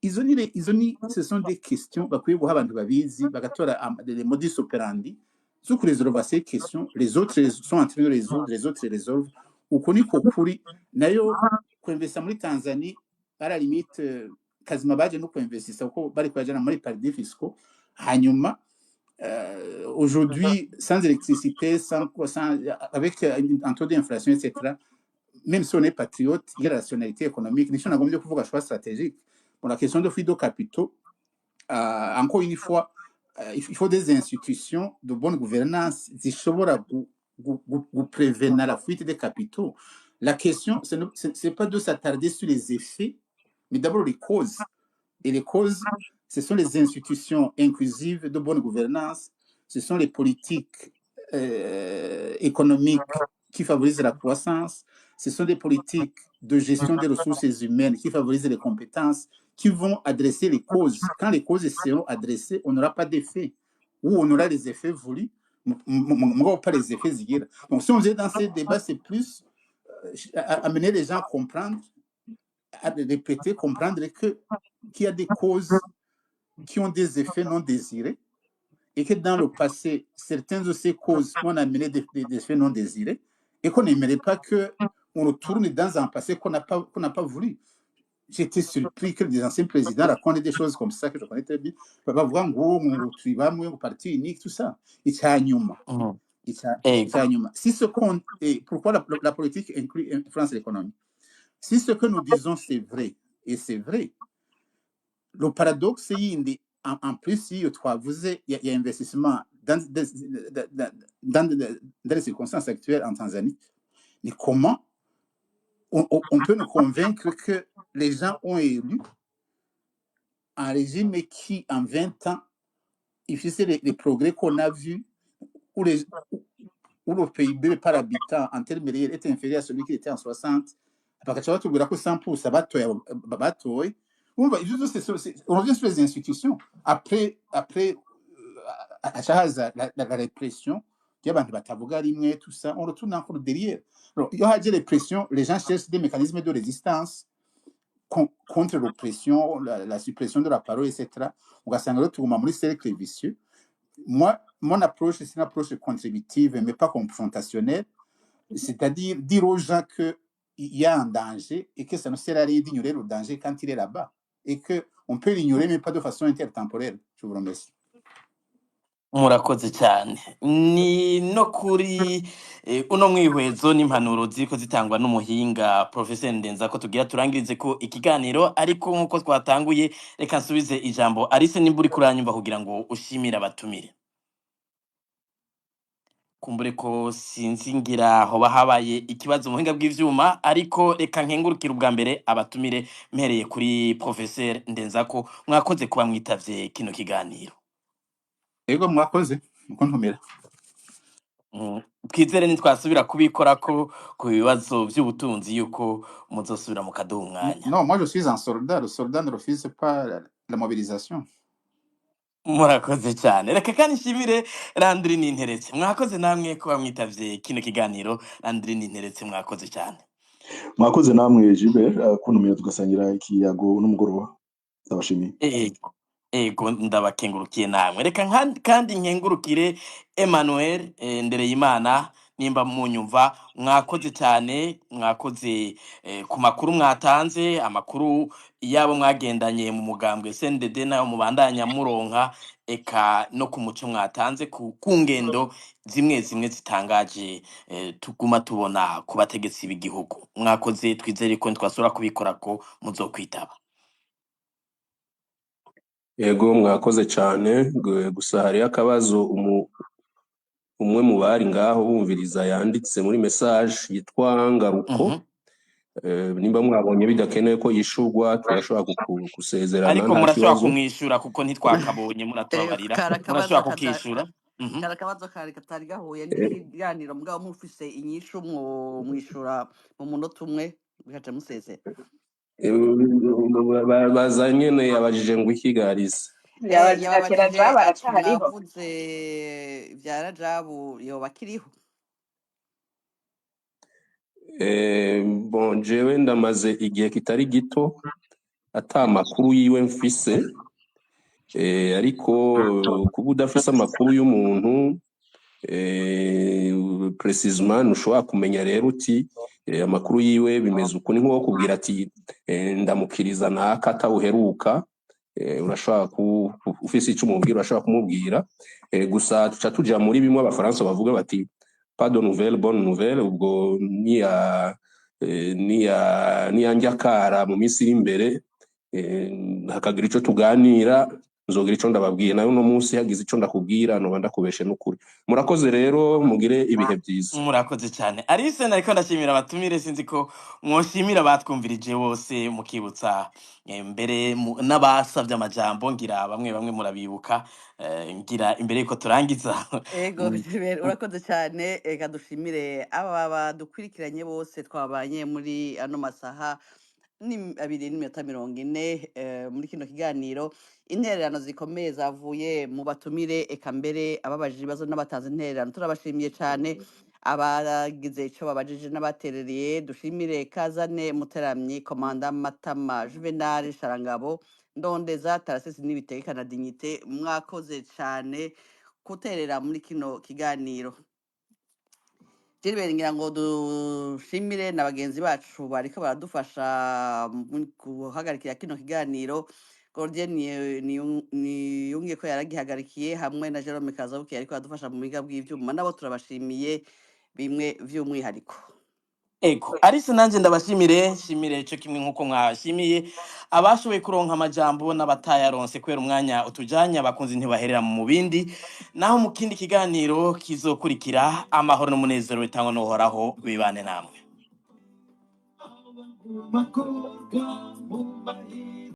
Izo ni ce sont des questions bakwiye guha abantu babizi, bagatora des modus operandi zo kurésolva ces questions. Les autres sont en train de résoudre, les autres résolvent. Uko niko kuri. Nayo kwinvesta muri Tanzanie, à la limite, kazima baje no kwinvestisa kuko bari kuyajana muri paradis fiscaux. Hanyuma aujourd'hui, sans électricité, sans, avec un taux d'inflation, etc., même si on est patriote, il y a la rationalité économique. Nico nagombye kuvuga choix stratégique. Bon, la question de fuite de capitaux, encore une fois, il faut des institutions de bonne gouvernance zishobora prévenir la fuite des capitaux. La question, ce n'est pas de s'attarder sur les effets, mais d'abord les causes. Et les causes, ce sont les institutions inclusives de bonne gouvernance, ce sont les politiques économiques qui favorisent la croissance, ce sont des politiques de gestion des ressources humaines qui favorisent les compétences, qui vont adresser les causes. Quand les causes seront adressées, on n'aura pas d'effet, ou on aura les effets voulus, mais pas les effets zigira. Donc si on est dans ces débats, c'est plus amener les gens à comprendre, à répéter, comprendre qu'il y a des causes qui ont des effets non désirés et que dans le passé, certaines de ces causes ont amené des effets non désirés et qu'on n'aimerait pas que On retourne dans un passé qu'on n'a pas voulu. J'étais surpris que des anciens présidents racontent des choses comme ça que je connais très bien. Bavuga ngo turi bamwe, ngo parti unique, tout ça. Icyanyuma, icyanyuma, si ce qu'on et pourquoi la politique inclut influence l'économie. Si ce que nous disons c'est vrai, et c'est vrai, le paradoxe yindi en plus iyo twavuze ya investissement dans les circonstances actuelles en Tanzanie, ni comment on peut nous convaincre que les gens ont élu un régime qui, en 20 ans, il faisait les progrès qu'on a vus, où le PIB par habitant en termes réels est inférieur à celui qui était en 60, bagaca batubwira ko 100% batoye. Urumva ivyo vyose, on revient sur les institutions. Après haca haza la répression y'abantu batavuga rimwe, tout ça, on retourne encore derrière. Alors, iyo haje répression, les gens cherchent des mécanismes de résistance contre l'oppression, la suppression de la parole, etc. Ugasanga rero tuguma muri cercle vicieux. Moi, mon approche, c'est une approche contributive, mais pas confrontationnelle, c'est-à-dire dire aux gens que il y a un danger et que ça ne sert à rien d'ignorer le danger quand il est là-bas et que on peut l'ignorer, mais pas de façon intertemporelle. Je vous remercie. Murakoze cyane. Ni no kuri uno mwihwezo n'impanuro ziriko zitangwa n'umuhinga Professeur Ndenza ko tugira turangirize ko ikiganiro, ariko nk'uko twatanguye, reka nsubize ijambo Alice, nimba uri kuranyumva, kugira ngo ushimire abatumire. Kumbure ko sinzi, ngira hoba habaye ikibazo mu buhinga bw'ivyuma, ariko reka nkengurukire ubwa mbere abatumire, mpereye kuri Professeur Ndenzako. Mwakoze kuba mwitavye kino kiganiro. Ego, mwakoze mukuntumira. Twizere nitwasubira kubikora ko ku bibazo vy'ubutunzi yuko muzosubira mukaduha umwanya. Non, moi je suis un soldat. Le soldat ne refuse pas la mobilisation. Murakoze cyane. Reka kandi nshimire Landry Ninteretse. Mwakoze namwe kuba mwitavye kino kiganiro. Landry Ninteretse, mwakoze cyane. Mwakoze namwe Gilbert, kuntumira tugasangira ikiyago n'umugoroba, ndabashimiye. Ego, ndabakengurukiye namwe. Reka kandi nkengurukire Emmanuel Ndereyimana, nimba munyumva. Mwakoze cyane, mwakoze ku makuru mwatanze, amakuru yabo mwagendanye mu mugambwe CNDD nayo mubandanya muronka, eka no ku muco mwatanze ku ngendo zimwe zimwe zitangaje tuguma tubona ku bategetsi b'igihugu. Mwakoze, twizere ko ntitwasubira kubikora ko muzokwitaba. Yego, mwakoze cyane. Gusa hariho akabazo umwe mu bari ngaho bumviriza yanditse muri message yitwa Ngaruko. Nimba mwabonye bidakenewe ko yishurwa, turashobora gusezerana. Ariko Nta murashobora kibazo. kumwishura kuko ntitwakabonye, muratubabarira. Kari akabazo Murashobora kata kukishura. Kari akabazo kari katari gahuye n'ikiganiro, mugabo mufise inyishu mwishura mu munota umwe bigaca musezera. Baza nyene, yabajije ngo ikigarize. Yabajije ati Yababajije Rajabu ati aracariho? Mwavuze vya Rajabu, yoba akiriho? Bon, jewe ndamaze igihe kitari gito ata makuru yiwe mfise, ariko kuba udafise amakuru y'umuntu précisément, ntushobora kumenya rero uti amakuru yiwe bimeze uku. Ni nko kubwira ati ndamukiriza naka atawuheruka. Urashobora ufise ico umubwira, urashobora kumubwira. Gusa tuca tuja muri bimwe abafaransa bavuga bati "pas de nouvelle, bonne nouvelle". Ubwo niya niya niyanjakara mu minsi iri imbere, hakagira ico tuganira, nzogira ico ndababwiye. Nayo uno munsi hagize ico ndakubwira noba ndakubeshe n'ukuri. Murakoze rero, mugire ibihe byiza. Murakoze cyane, Alice. Nariko ndashimira abatumire, sinzi ko mwoshimira abatwumvirije bose, mukibutsa mbere n'abasavye amajambo, ngira bamwe bamwe murabibuka, ngira imbere yuko turangiza. Ego Gilbert, urakoze cyane. Reka dushimire aba badukurikiranye bose twabanye muri ano masaha ni 2:40 muri kino kiganiro. Intererano zikomeye zavuye mu batumire, eka mbere ababajije ibibazo n'abatanze intererano, turabashimiye cyane. Abagize ico babajije n'abaterereye, dushimire Kazane Muteramyi, Komanda Matama Juvenal, Sharangabo, Ndondeza Tarasisi, Nibitegeka na Dignité. Mwakoze cyane guterera muri kino kiganiro. Gilbert, ngira ngo dushimire na bagenzi bacu bariko baradufasha mu guhagarikira kino kiganiro. Gordien Niyunge ko yaragihagarikiye hamwe na Jerome Kazabuki yariko aradufasha mu biga bw'ivyuma, nabo turabashimiye bimwe vy'umwihariko. Ego, Alice, nanje ndabashimire, nshimire ico kimwe nkuko mwashimiye abashoboye kuronka amajambo n'abatayaronse kubera umwanya utujanye. Abakunzi ntibaherera mu bindi, naho mu kindi kiganiro kizokurikira. Amahoro n'umunezero bitangwa n'Uhoraho bibane namwe. Makorwa mu mahirwe.